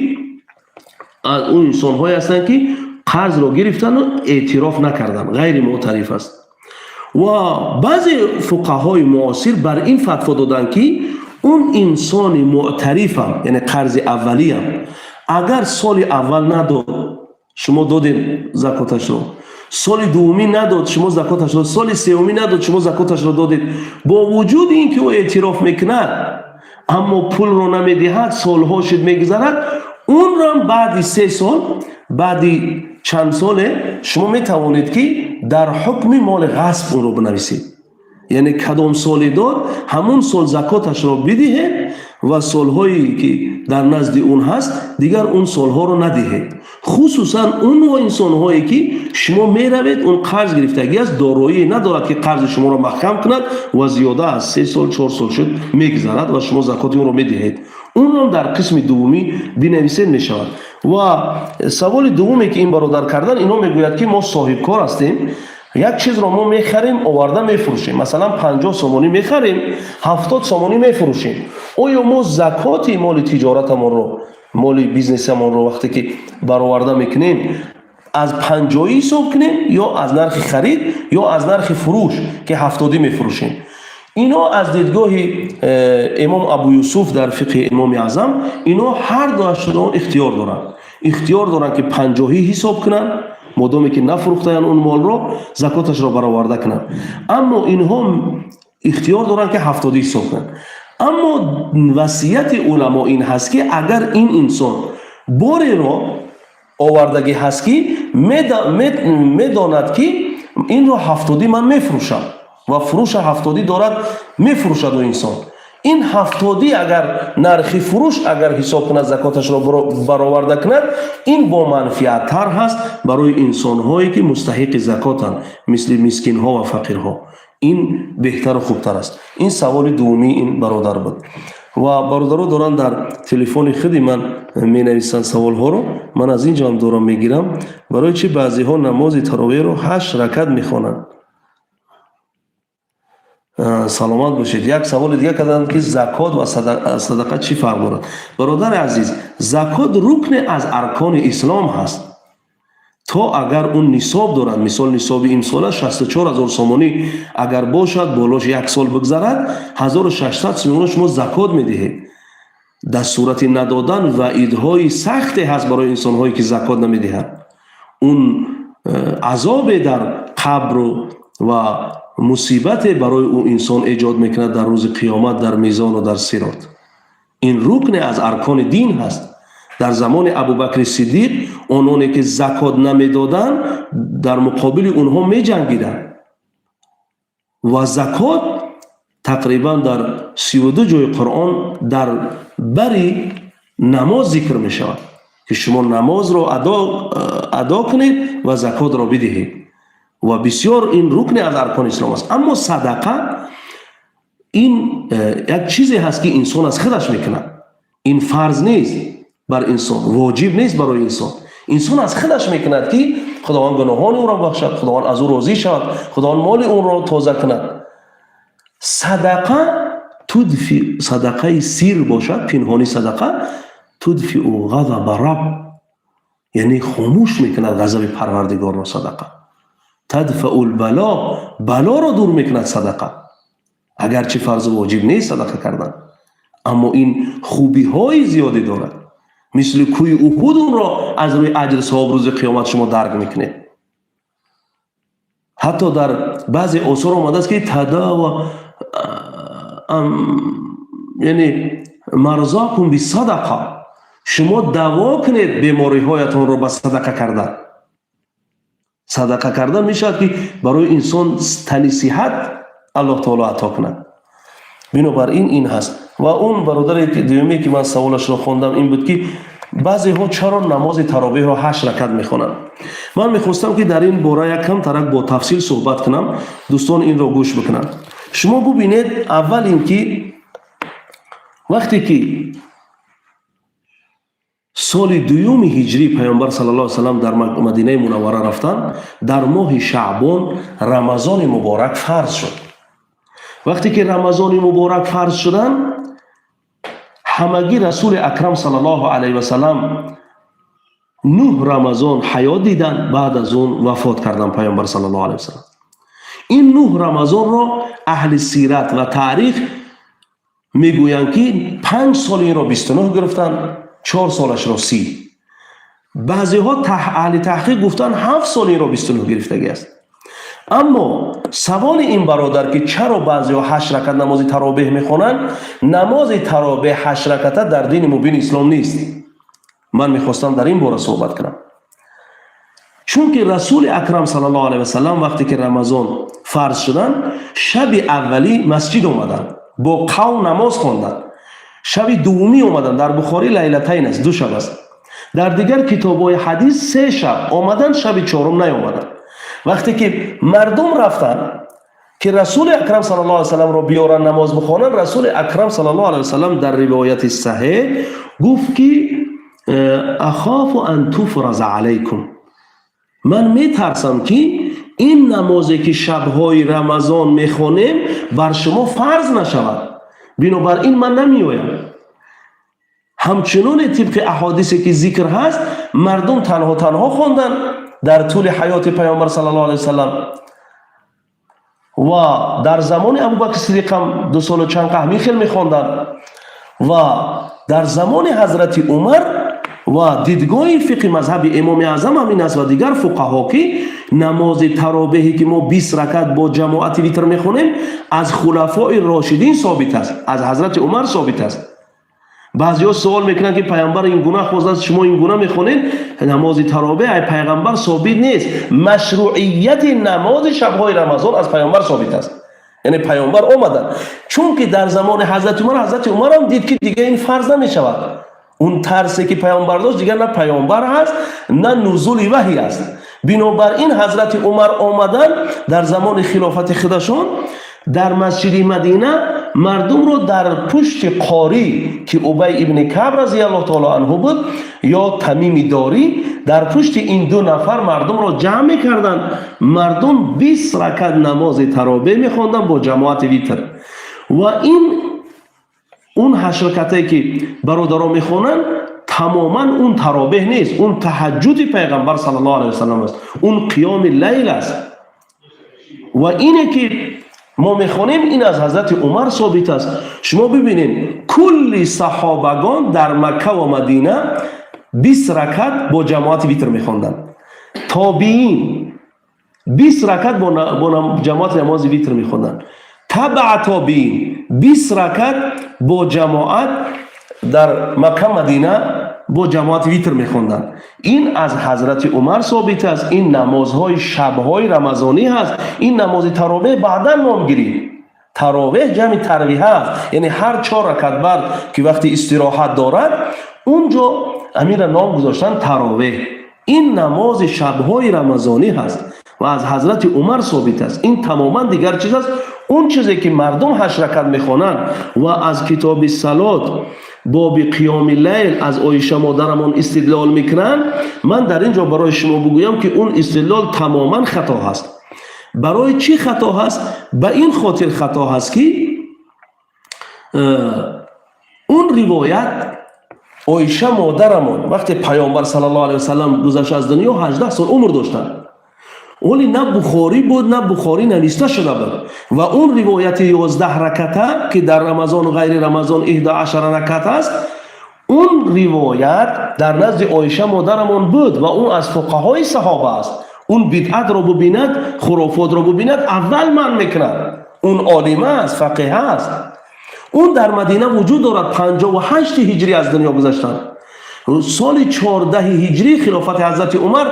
аз он инсонҳое ҳастанд, ки қарзро гирифтану эътироф накарданд, ғайри мӯътариф аст. Ва баъзе фуқаҳои муосир бар ин фатво доданд, ки он инсони мӯътарифам, яъне қарзи аввалиям, агар соли аввал надод, шумо додед закоташро, соли дуввумӣ надод, шумо закоташро, соли сеюмӣ надод, шумо закоташро додед, бо вуҷуди ин ки ӯ эътироф мекунад, аммо пулро намедиҳад, солҳо шуд, мегузарад, онрам баъди 3 сол, баъди чанд соле шумо метавонед, ки дар ҳукми моли ғасб онро бинависед. Яъне кадом соле дод, ҳамун сол закоташро бидиҳед ва солҳое ки дар назди он ҳаст, дигар он солҳоро надиҳед. Хусусан он инсонҳое ки шумо меравед, он қарз гирифтагӣ аст, дороие надорад, ки қарзи шуморо маҳкам кунад ва зиёда аз 3 сол, 4 сол шуд, мегузарад ва шумо закоти онро медиҳед, онро дар қисми дуввумӣ бинависед, мешавад. Ва саволи дуввуме ки ин бародар кардан, ино мегӯяд, ки мо соҳибкор ҳастем, як чизро мо мехарем, оварда мефурӯшем, масалан, 50 сомонӣ мехарем, 70 сомонӣ мефурӯшем. Оё мо закоти моли тиҷоратамонро, моли бизнесамонро вақте ки бароварда мекунем, аз 50-ӣ ҳисоб кунем ё аз нархи харид, ё аз нархи фурӯш, ки 70-ӣ мефурӯшем? Ино аз дидгоҳи имом Абу Юсуф дар фиқҳи Имоми Аъзам, ино ҳар дуашро ихтиёр доранд. Ихтиёр доранд, ки 50-ӣ ҳисоб кунанд, модоме ки нафурӯхтаянд он молро, закоташро бароварда кунанд. Аммо инҳо ихтиёр доранд, ки 70-ӣ ҳисоб кунанд. Аммо васияти уламо ин ҳаст, ки агар ин инсон бореро овардагӣ ҳаст, ки медонад, ки инро 70-ӣ ман мефурӯшам ва фурӯша 70-ӣ дорад, мефурӯшад, ӯ инсон ин 70-ӣ агар нархи фурӯш агар ҳисоб кунад, закоташро бароварда кунад, ин боманфиаттар ҳаст барои инсонҳое ки мустаҳиқи закотанд, мисли мискинҳо ва фақирҳо. Ин беҳтару хубтар аст. Ин саволи дуввумии ин бародар буд. Ва бародаро доранд дар телефони худи ман менависанд саволҳоро, ман аз ин ҷо ҳам дорам мегирам. Барои чӣ баъзеҳо намози таровеҳро ҳашт ракат мехонанд? Саломат бошед. Як саволи дига карданд, ки закот ва садақа чӣ фарқ дорад? Бародари азиз, закот рукне аз аркони ислом ҳаст. То агар он нисоб дорад, мисол, нисоби имсола 64 000 сомонӣ агар бошад, болош як сол бигзарад, 1600 сомонӣ шумо закот медиҳед. Дар сурати надодан ваидҳои сахте ҳаст барои инсонҳое ки закот намедиҳанд. Он азобе дар қабру ва мусибате барои ӯ инсон эҷод мекунад дар рӯзи қиёмат, дар мезону дар сирот. Ин рукне аз аркони дин ҳаст. Дар замони Абубакри Сиддиқ ононе ки закот намедоданд, дар муқобили онҳо меҷангиданд. Ва закот тақрибан дар 32 ҷои Қуръон дар бари намоз зикр мешавад, ки шумо намозро адо кунед ва закотро бидиҳед. Ва бисёр ин рукне аз аркони ислом аст. Аммо садақа ин як чизе ҳаст, ки инсон аз худаш мекунад. Ин фарз нест бар инсон, воҷиб нест барои инсон. Инсон аз худаш мекунад, ки Худованд гуноҳони ӯро бахшад, Худованд аз ӯ розӣ шавад, Худованд моли ӯро тоза кунад. Садақа тудфи, садақаи сир бошад, пинҳонӣ садақа, тудфиу ғазаба раб, яъне хомӯш мекунад ғазаби Парвардигорро садақа. Тадфаул бало, балоро дур мекунад садақа. Агарчи фарзу воҷиб нест садақа кардан, аммо ин хубиҳои зиёде дорад. Мисли кӯи Уҳуд онро аз рӯи аҷр савоб рӯзи қиёмат шумо дарк мекунед. Ҳатто дар баъзе осор омадааст, ки тадава, яъне марзокум бисадақа, шумо даво кунед бемориҳоятонро ба садақа кардан. Садақа кардан мешавад, ки барои инсон тани сиҳат Аллоҳ таоло ато кунад. Бинобар ин ин ҳаст. Ва он бародаре дуюме, ки ман саволашро хондам, ин буд, ки баъзеҳо чаро намози таровеҳро ҳашт ракат мехонанд. Ман мехостам, ки дар ин бора як кам тарак бо тафсил суҳбат кунам, дӯстон инро гӯш бикунанд. Шумо бубинед, аввал ин ки вақте ки соли дуюми ҳиҷрӣ Паёмбар саллаллоҳу алайҳи васаллам дар Мадинаи Мунаввара рафтанд, дар моҳи Шаъбон Рамазони муборак фарз шуд. Вақте ки Рамазони муборак фарз шуданд, ҳамагӣ Расули Акрам саллаллоҳу алайҳи васаллам 9 Рамазон ҳаёт диданд, баъд аз он вафот карданд Паёмбар саллаллоҳу алайҳи васаллам. Ин 9 Рамазонро аҳли сират ва таърих мегӯянд, ки 5 соли инро 29 гирифтанд, 4 солашро 30. Баъзеҳо, аҳли таҳқиқ, гуфтанд, 7 соли инро 29 гирифтагӣ аст. Аммо саволи ин бародар, ки чаро баъзеҳо ҳашт ракат намози таровеҳ мехонанд, намози таровеҳ ҳашт раката дар дини мубини ислом нест. Ман мехостам дар ин бора суҳбат кунам, чунки Расули Акрам саллаллоҳу алайҳи васаллам, вақте ки Рамазон фарз шуданд, шаби аввалӣ масҷид омаданд, бо қавм намоз хонданд. Шаби дуввумӣ омаданд. Дар Бухорӣ лайлатайн аст, 2 шаб аст, дар дигар китобҳои ҳадис 3 шаб омаданд, шаби чорум наомаданд. Вақте ки мардум рафтанд, ки Расули Акрам саллаллоҳу алайҳи васалламро биёранд, намоз бихонанд, Расули Акрам саллаллоҳу алайҳи васаллам дар ривояти саҳеҳ гуфт, ки أخاف أن تفرض عليكم, ман метарсам, ки ин намозе, ки шабҳои Рамазон мехонем, бар шумо фарз нашавад, бинобар ин ман намеоям. Ҳамчуноне, тибқи аҳодисе, ки зикр ҳаст, мардум танҳо танҳо хонданд дар тӯли ҳаёти Паёмбар саллаллоҳу алайҳи васаллам ва дар замони Абубакр Сидиқ ҳам 2 солу чанд ҳамин хел мехонданд ва дар замони ҳазрати Умар. Ва дидгоҳи фиқҳи мазҳаби Имоми Аъзам ҳамин аст ва дигар фуқаҳо, ки намози таровеҳе, ки мо 20 ракат бо ҷамоати витр мехонем, аз хулафои рошидин собит аст, аз ҳазрати Умар собит аст. Баъзеҳо суол мекунанд, ки Пайғамбар ин гуна хоздааст, шумо ин гуна мехонед. Намози таровеҳ ай Пайғамбар собит нест. Машруъияти намози шабҳои Рамазон аз Пайғамбар собит аст, яъне Пайғамбар омаданд, чунки дар замони ҳазрати Умар, ҳазрати Умарам дид, ки дига ин фарз намешавад. Он тарсе, ки Пайғамбар дошт, дигар на Пайғамбар ҳаст, на нузули ваҳй аст. Бинобар ин ҳазрати Умар омаданд, дар замони хилофати худашон дар масҷиди Мадина мардумро дар пушти қорӣ, ки Убай ибни Каб разиаллоҳу таоло анҳу буд ё Тамими Дорӣ, дар пушти ин ду нафар мардумро ҷамъ мекарданд. Мардум 20 ракат намози таровеҳ мехонданд бо ҷамоати витр. Ва ин он ҳашт ракатае, ки бародарон мехонанд, тамоман он таровеҳ нест, он таҳаҷҷуди Пайғамбар саллаллоҳу алайҳи васаллам аст, он қиёми лайл аст. Ва ине, ки мо мехонем, ин аз ҳазрати Умар собит аст. Шумо бибинед, кулли саҳобагон дар Макка ва Мадина 20 ракат бо ҷамоати витр мехонданд, тобиин 20 ракат бо ҷамоати намози витр мехонданд, табаа тобиин 20 ракат бо ҷамоат дар Макка, Мадина бо ҷамоати витр мехонданд. Ин аз ҳазрати Умар собит аст. Ин намозҳои шабҳои рамазонӣ ҳаст. Ин намози таровеҳ баъдан ном гирифт. Таровеҳ ҷамъи тарвиҳа аст, яъне ҳар чор ракат баъд, ки вақти истироҳат дорад, он ҷо амира ном гузоштанд таровеҳ. Ин намози шабҳои рамазонӣ ҳаст ва аз ҳазрати Умар собит аст. Ин тамоман дигар чиз аст. Он чизе, ки мардум ҳашт ракат мехонанд ва аз китоби салот, боби қиёми лайл, аз Оиша модарамон истидлол мекунанд, ман дар ин ҷо барои шумо бигӯям, ки он истидлол тамоман хато ҳаст. Барои чӣ хато ҳаст? Ба ин хотир хато ҳаст, ки он ривоят, Оиша модарамон, вақте Паёмбар саллаллоҳу алайҳи васаллам гузашта аз дунё, 18 сол умр доштанд. Оле на Бухорӣ буд, на Бухорӣ нависта шуда буд. Ва он ривояти 11 раката, ки дар Рамазону ғайри Рамазон 11 ракат аст, он ривоят дар назди Оиша модарамон буд ва он аз фуқаҳои саҳоба аст. Он бидъатро бубинад, хурофотро бубинад, аввал манъ мекунад. Он олима аст, фақиҳ аст. Он дар Мадина вуҷуд дорад. 58 ҳиҷрӣ аз дунё гузаштанд. Соли 14 ҳиҷрӣ, хилофати ҳазрати Умар,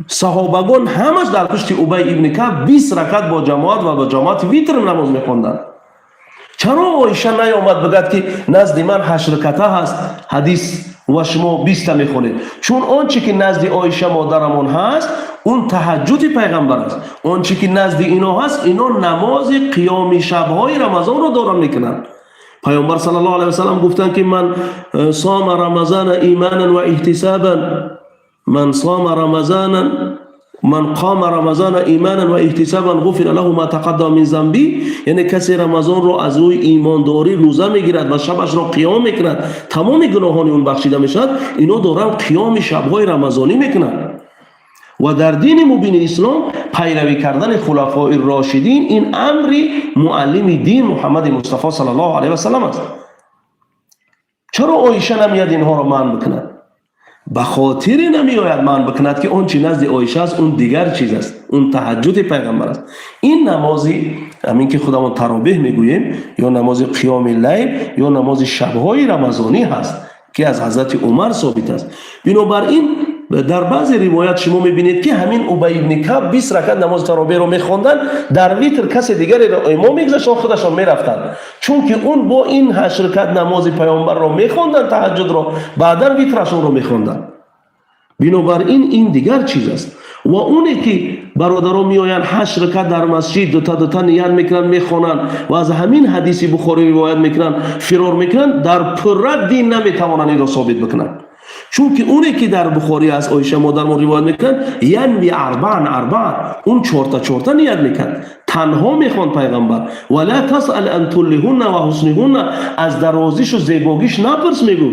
саҳобагон ҳамаш дар пушти Убай ибни Каб 20 ракат бо ҷамоат ва бо ҷамоати витр намоз мехонданд. Чаро Оиша наёмад бигӯяд, ки назди ман ҳашт раката ҳаст ҳадис Ва шумо 20-та мехонед, чун он чи ки назди Оиша модарамон ҳаст, он таҳаҷҷуди пайғамбар аст. Он чи ки назди ино ҳаст, ино намози қиёми шабҳои Рамазонро доран мекунанд. Пайғамбар саллаллоҳу алайҳи васаллам гуфтанд, ки من صام رمضان إيمانا واحتسابا، من صام رمضان، من قام رمضان إيمانا واحتسابا غفر له ما تقدم من ذنبه. Яъне касе Рамазонро аз рӯи имондорӣ рӯза мегирад ва шабашро қиём мекунад, тамоми гуноҳони он бахшида мешавад. Ино доранд қиёми шабҳои рамазонӣ мекунанд. Ва дар дини мубини ислом пайравӣ кардани хулафои рошидин, ин амри муаллими дин Муҳаммади Мустафо саллаллоҳу алайҳи васаллам аст. Чаро Оиша намеяд инҳоро манъ бикунад? Ба хотире намеояд манъ бикунад, ки он чи назди Оиша аст, он дигар чиз аст, он таҳаҷҷуди пайғамбар аст. Ин намози ҳамин ки худамон таробеҳ мегӯем, ё намози қиёми лайл, ё намози шабҳои рамазонӣ ҳаст, ки аз ҳазрати Умар собит аст. Бинобар ин дар баъзе ривоят шумо мебинед, ки ҳамин Убай ибни Каб 20 ракат намози таробеҳро мехонданд, дар витр касе дигареро имом мегузаштанд, худашон мерафтанд, чунки он бо ин 8 ракат намози паёмбарро мехонданд, таҳаҷҷудро, баъдан витрашонро мехонданд. Бинобар ин ин дигар чиз аст. Ва оне ки бародарон меоянд, 8 ракат дар масҷид дута дута ният мекунанд, мехонанд ва аз ҳамин ҳадиси Бухорӣ ривоят мекунанд, фирор мекунанд, дар пурра дин наметавонанд инро собит бикунанд, чунки оне ки дар Бухорӣ аз Оиша модармон ривоят мекунанд, ينوي أربعا أربعا, он чорта чорта ният мекард, танҳо мехонд пайғамбар. ولا تسأل عن طولهن وحسنهن, аз дарозишу зебогиш напурс, мегӯ,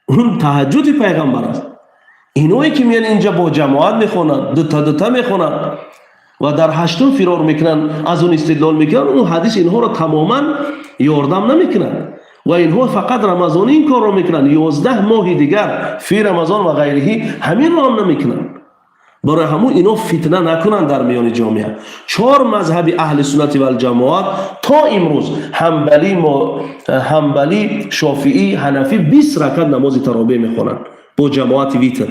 он таҳаҷҷуди пайғамбар аст. Иное ки меян инҷа бо ҷамоат мехонанд, дута дута мехонанд ва дар ҳаштум фирор мекунанд, аз он истидлол мекунанд, он ҳадис инҳоро тамоман ёрдам намекунад. Ва инҳо фақат рамазонӣ ин корро мекунанд, 11 моҳи дигар في رمضان وغيره ҳаминро ҳам намекунанд. Барои ҳамун ино фитна накунанд дар миёни ҷомеа. Чор мазҳаби аҳли суннати валҷамоат то имрӯз, ҳамбалӣ, шофиӣ, ҳанафӣ, 20 ракат намози таробеҳ мехонанд бо ҷамоати витр.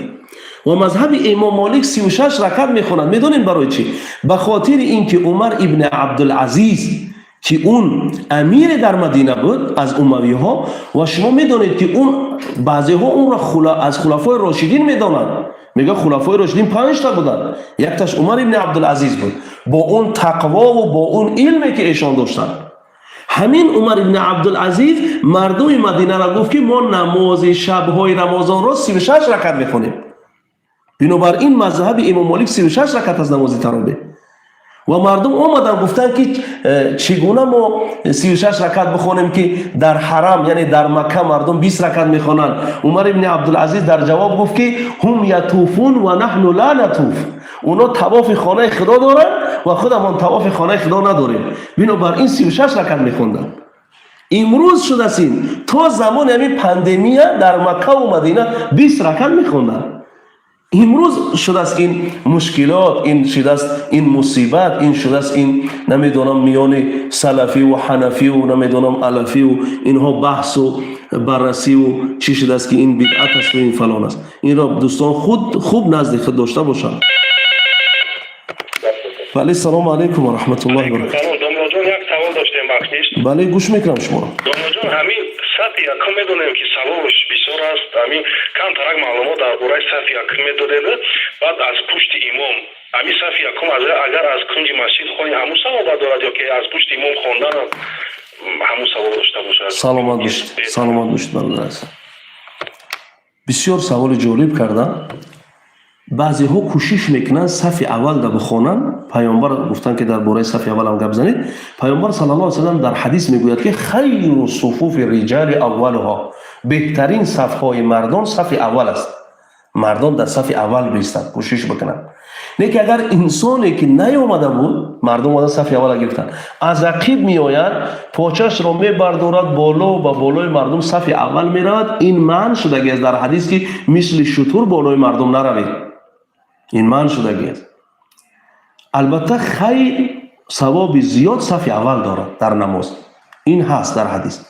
Ва мазҳаби Имом Молик 36 ракат мехонад. Медонем барои чӣ? Ба хотири ин ки Умар ибни Абдулазиз, ки он амире дар Мадина буд аз умавиҳо, ва шумо медонед, ки он баъзеҳо онро аз хулафои рошидин медонанд, мегӯяд, хулафои рошидин панҷта буданд, якташ Умар ибни Абдулазиз буд, бо он тақвову бо он илме, ки эшон доштанд. Ҳамин Умар ибни Абдулазиз мардуми Мадинаро гуфт, ки мо намози шабҳои Рамазонро 36 ракат мехонем. Бинобар ин мазҳаби Имом Молик 36 ракат аз намози таробеҳ. Ва мардум омаданд, гуфтанд, ки чӣ гуна мо 36 ракат бихонем, ки дар ҳарам, яъне дар Макка, мардум 20 ракат мехонанд? Умар ибни Абдулазиз дар ҷавоб гуфт, ки هم يطوفون ونحن لا نطوف. Оно тавофи хонаи Худо доранд ва худамон тавофи хонаи Худо надорем. Бинобар ин 36 ракат мехонданд. Имрӯз шудааст ин, то замони ҳамин пандемия дар Маккаву Мадина 20 ракат мехонданд. Имрӯз шудааст ин мушкилот, ин шудааст ин мусибат, ин шудааст ин, намедонам, миёни салафиву ҳанафиву, намедонам, алафиву инҳо баҳсу баррасиву чӣ шудааст, ки ин бидъат асту ин фалон аст. Инро дӯстон худ хуб назди худ дошта бошанд. Бале, салому алайкум ва раҳматуллоҳи ва баракату. Салом, домлоҷон, як савол доштем, бахшиш. Бале, гӯш мекунам шуморо. Домлоҷон, ҳамин сафи якум медонем, ки савобаш бисёр аст. Ҳамин камтарак маълумот дар бораи сафи якум медодед. Баъд аз пушти имом, ҳамин сафи якум агар аз кунҷи масҷид хони, ҳамун савоба дорад ё ки аз пушти имом хонданам ҳамун савоб дошта бошад? Саломат бошед, саломат бошед, бародар азиз. Бисёр саволи ҷолиб кардам. Баъзеҳо кӯшиш мекунанд сафи аввалда бихонанд. Пайғамбар гуфтанд, ки дар бораи сафи аввалам гап занед. Пайғамбар саллаллоҳу алайҳи васаллам дар ҳадис мегӯяд, ки خير صفوف الرجال أولها, беҳтарин сафҳои мардон сафи аввал аст. Мардон дар сафи аввал бистанд, кӯшиш бикунанд. Не ки агар инсоне ки наёмада буд, мардум омада сафи аввала гирифтанд, аз ақиб меояд, почашро мебардорад боло, ба болои мардум сафи аввал меравад, ин манъ шудагиаст дар ҳадис, ки мисли шутур болои мардум наравед. Ин манъ шудагиаст. Албатта, хайр, савоби зиёд сафи аввал дорад дар намоз, ин ҳаст дар ҳадис.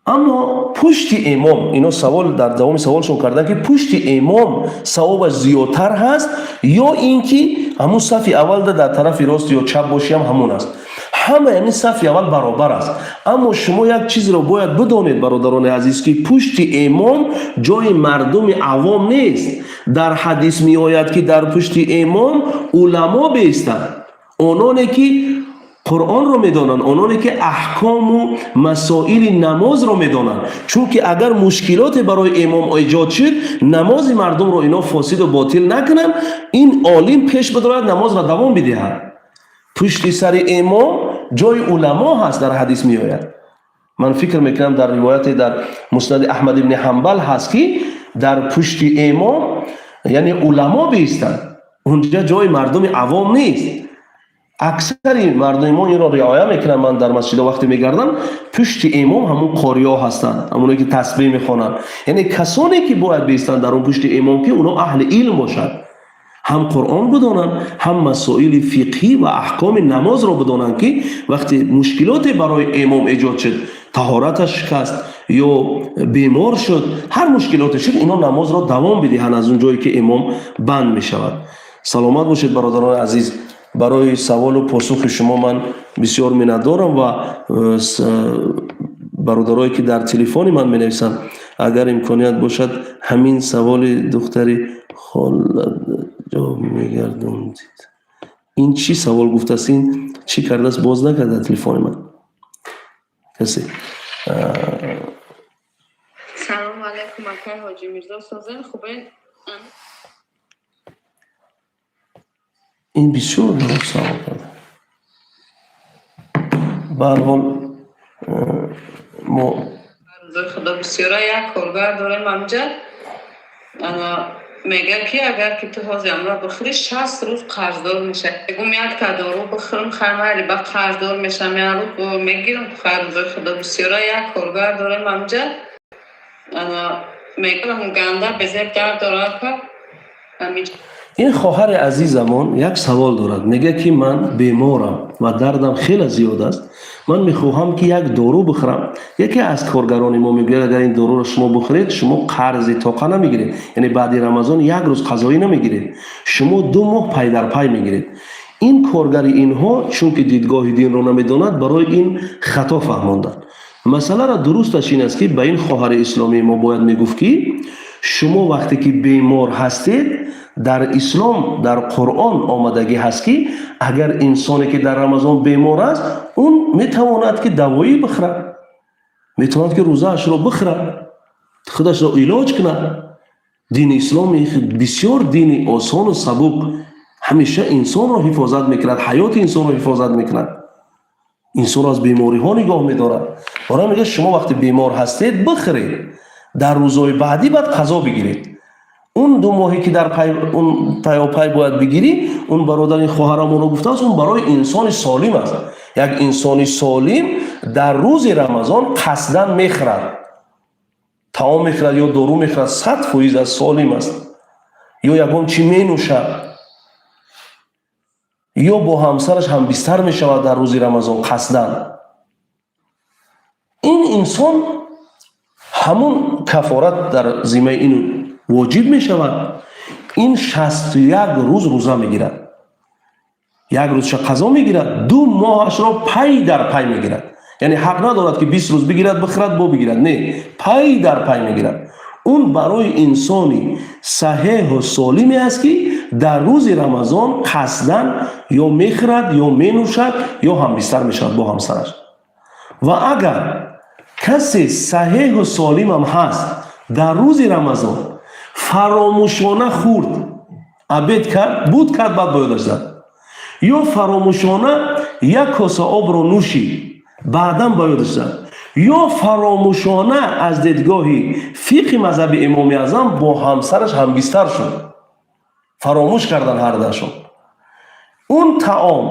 Аммо пушти имом, ино савол дар давоми саволшон карданд, ки пушти имом савобаш зиёдтар ҳаст ё ин ки ҳамун сафи аввалда дар тарафи рост ё чап бошиам ҳамун аст. Ҳамаи ин савобҳо Ҳамаи ҳамин сафи аввал баробар аст. Аммо шумо як чизро бояд бидонед, бародарони азиз, ки пушти имом ҷои мардуми авом нест. Дар ҳадис меояд, ки дар пушти имом уламо беистанд, ононе ки Қуръонро медонанд, ононе ки аҳкому масоили намозро медонанд. Чунки агар мушкилоте барои имом эҷод шуд, намози мардумро ино фосиду ботил накунанд, ин олим пеш бидорад, намозро давом бидиҳад. Пушти сари имом ҷои уламо ҳаст, дар ҳадис меояд. Ман фикр мекунам, дар ривояте дар Муснади Аҳмад ибни Ҳанбал ҳаст, ки дар пушти имом, яъне, уламо биистанд, унҷа ҷои мардуми авом нест. Аксари мардуми мо инро риоя мекунанд. Ман дар масҷидо вақте мегардам, пушти имом ҳамун қориҳо ҳастанд, ҳамоне ки тасбеҳ мехонанд. Яъне касоне ки бояд биистанд дар он пушти имом, ки оно аҳли илм бошанд, ҳам Қуръон бидонанд, ҳам масоили фиқҳӣ ва аҳкоми намозро бидонанд, ки вақте мушкилоте барои имом эҷод шуд, таҳораташ шикаст ё бемор шуд, ҳар мушкилоте шуд, ино намозро давом бидиҳанд аз он ҷое ки имом банд мешавад. Саломат бошед, бародарони азиз. Барои саволу посухи шумо ман бисёр миннатдорам ва бародарое ки дар телефони ман менависанд, агар имконият бошад, ҳамин саволи духтари хола ҷавоб мегардондид. Ин чӣ савол гуфтааст, ин чӣ кардааст, боз накарда телефони ман касе. Салому алайкум, акай Ҳоҷи Мирзо, созен, хубен? Ин бисёр дуруст савол карда. Ба ҳар ҳол, мо Рӯзои Худо бисёра. Як коргар дорем ҳамҷа, мега, ки агар ки ту ҳозир амра бихӯри, 60 рӯз қарздор мешавӣ. Мегум, якта дору бихӯрам, хайр, майли, ба қарздор мешавам, як рӯз мегирам. Хайр, рӯзои Худо бисёра. Як коргар дорем ҳамҷа, мегам, ганда безеб дард дорад ка. Ин хоҳари азизамон як савол дорад. Мегӯяд, ки ман беморам ва дардам хеле зиёд аст, ман мехоҳам, ки як дору бихӯрам. Яке аз коргарони мо мегӯяд, агар ин доруро шумо бихӯред, шумо қарзи тоқа намегиред, яъне баъди Рамазон як рӯз қазоӣ намегиред, шумо 2 моҳ пайдарпай мегиред. Ин коргари инҳо, чунки дидгоҳи динро намедонад, барои ин хато фаҳмонданд масъаларо. Дурусташ ин аст, ки ба ин хоҳари исломии мо бояд мегуфт, ки шумо вақте ки бемор ҳастед, дар ислом, дар Қуръон омадагӣ ҳаст, ки агар инсоне ки дар Рамазон бемор аст, он метавонад, ки давоӣ бихӯрад, метавонад, ки рӯзаашро бихӯрад, худашро илоҷ кунад. Дини ислом бисёр дини осону сабук, ҳамеша инсонро ҳифозат мекунад, ҳаёти инсонро ҳифозат мекунад, инсонро аз бемориҳо нигоҳ медорад. Барои мегӯяд, шумо вақте бемор ҳастед, бихӯред, дар рӯзҳои баъдӣ баъд қазо бигиред. Он 2 моҳе ки дар он пайопай бояд бигирӣ, он бародари хоҳарамонро гуфтааст, он барои инсони солим аст. Як инсони солим дар рӯзи Рамазон қасдан мехӯрад, таом мехӯрад ё дору мехӯрад, 100% аз солим аст, ё ягон чӣ менӯшад, ё бо ҳамсараш ҳамбистар мешавад дар рӯзи Рамазон қасдан, ин инсон ҳамун кафорат дар зиммаи ин воҷиб мешавад. Ин 61 рӯз рӯза мегирад, як рӯзша қазо мегирад, 2 моҳашро пай дар пай мегирад. Яъне ҳақ надорад, ки 20 рӯз бигирад, бихӯрад, бо бигирад. Не, пай дар пай мегирад. Он барои инсони саҳеҳу солиме аст, ки дар рӯзи Рамазон қасдан ё мехӯрад, ё менӯшад, ё ҳамбистар мешавад бо ҳамсараш. Ва агар касе саҳеҳу солимам ҳаст, дар рӯзи Рамазон фаромӯшона хӯрд, обед кард, буд кард, баъд ба ёдаш зад, ё фаромӯшона як коса обро нӯшид, баъдан ба ёдаш зад, ё фаромӯшона аз дидгоҳи фиқҳи мазҳаби Имоми Аъзам бо ҳамсараш ҳамбистар шуд, фаромӯш кардан ҳардашон, он таом,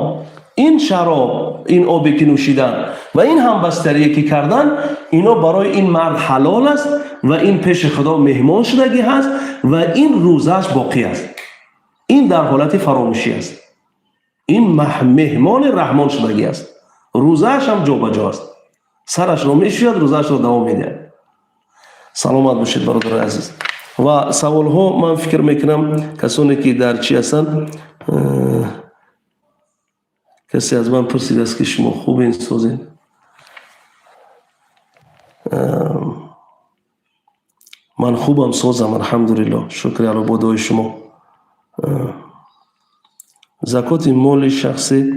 ин шароб, ин обе ки нӯшидан ва ин ҳамбастарие ки кардан, ино барои ин мард ҳалол аст ва ин пеши Худо меҳмон шудагӣ ҳаст ва ин рӯзааш боқӣ аст. Ин дар ҳолати фаромӯшӣ аст, ин меҳмони Раҳмон шудагӣ аст, рӯзааш ҳам ҷобаҷо аст, сарашро мешӯяд, рӯзаашро давом медиҳад. Саломат бошед, бародарои азиз. Ва саволҳо, ман фикр мекунам, касоне ки дар чӣ ҳастанд. Касе аз ман пурсидааст, ки шумо хубен, созед? Ман хубам, созам, алҳамдулиллоҳ, шукри Алло, бо дуои шумо. Закоти моли шахси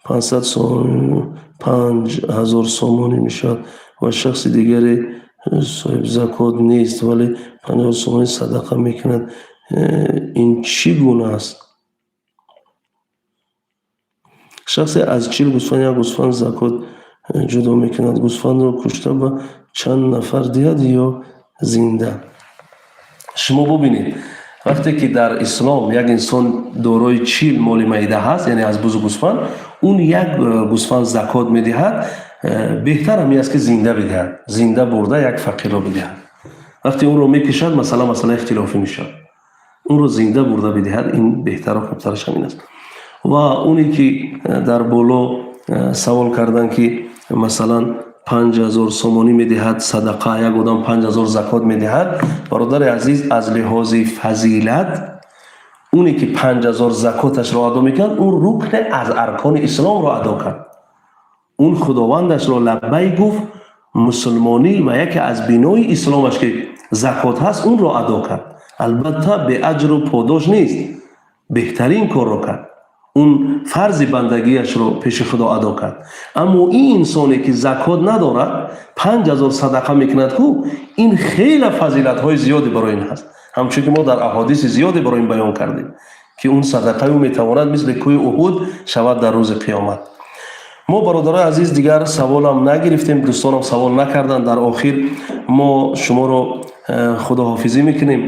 5000 сомонӣ мешавад ва шахси дигаре соҳиби закот нест, вале 50 сомонӣ садақа мекунад. Ин чӣ гуна аст? Шахсе аз 40 гӯсфанд як гӯсфанд закот ҷудо мекунад. Гӯсфандро кушта ба чанд нафар диҳад ё зинда? Шумо бубинед, вақте ки дар ислом як инсон дорои 40 моли майда ҳаст, яъне аз бузу гӯсфанд, он як гӯсфанд закот медиҳад, беҳтар ҳамин аст, ки зинда бидиҳад, зинда бурда як фақирро бидиҳад. Вақте онро мекушад, масала масалаи ихтилофӣ мешавад. Онро зинда бурда бидиҳад, ин беҳтару хубтараш ҳамин аст. Ва оне ки дар боло савол карданд, ки масалан 5000 сомонӣ медиҳад садақа, як одам 5000 закот медиҳад, бародари азиз, аз лиҳози фазилат оне ки 5000 закоташро адо мекунад, ӯ рукне аз аркони исломро адо кард. Он худовандашро лаббай гуфт, мусулмонӣ ва яке аз бинои исломаш, ки закот ҳаст, онро адо кард. Албатта, беаҷру подош нест, беҳтарин корро кард, он фарзи бандагиашро пеши Худо адо кард. Аммо ин инсоне ки закот надорад, 5000 садақа мекунад ку, ин хеле фазилатҳои зиёде барои ин ҳаст, ҳамчун ки мо дар аҳодиси зиёде барои ин баён кардем, ки он садақаи ӯ метавонад мисли кӯҳи Уҳуд шавад дар рӯзи қиёмат. Мо, бародарои азиз, дигар саволам нагирифтем, дӯстонам савол накарданд. Дар охир мо шуморо худоҳофизӣ мекунем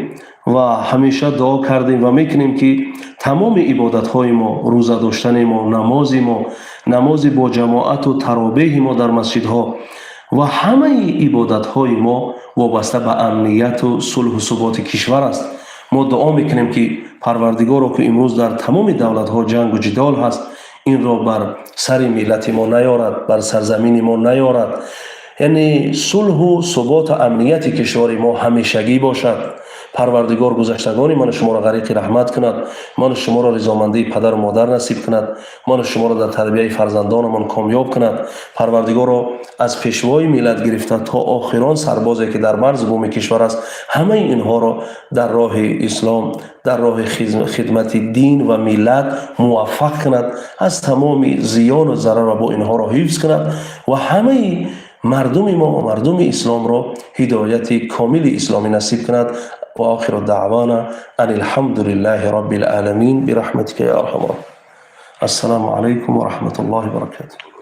ва ҳамеша дуо кардем ва мекунем, ки тамоми ибодатҳои мо, рӯза доштани мо, намози мо, намози бо ҷамоату таробеҳи мо дар масҷидҳо ва ҳамаи ибодатҳои мо вобаста ба амнияту сулҳу суботи кишвар аст. Мо дуо мекунем, ки Парвардигоро, ки имрӯз дар тамоми давлатҳо ҷангу ҷидол ҳаст, инро бар сари миллати мо наёрад, бар сарзамини мо наёрад, яъне сулҳу суботу амнияти кишвари мо ҳамешагӣ бошад. Парвардигор гузаштагони ману шуморо ғариқи раҳмат кунад, ману шуморо ризомандии падару модар насиб кунад, ману шуморо дар тарбияи фарзандонамон комёб кунад. Парвардигоро аз пешвои миллат гирифта то охирон сарбозе, ки дар марзу буми кишвар аст, ҳамаи инҳоро дар роҳи ислом, дар роҳи хидмати дин ва миллат муваффақ кунад, аз тамоми зиёну зарар ва бо инҳоро ҳифз кунад ва ҳамаи мардуми мо ва мардуми исломро ҳидояти комили исломӣ насиб кунад. وآخر دعوانا أن الحمد لله رب العالمين برحمتك يا أرحم الراحمين. السلام عليكم ورحمة الله وبركاته.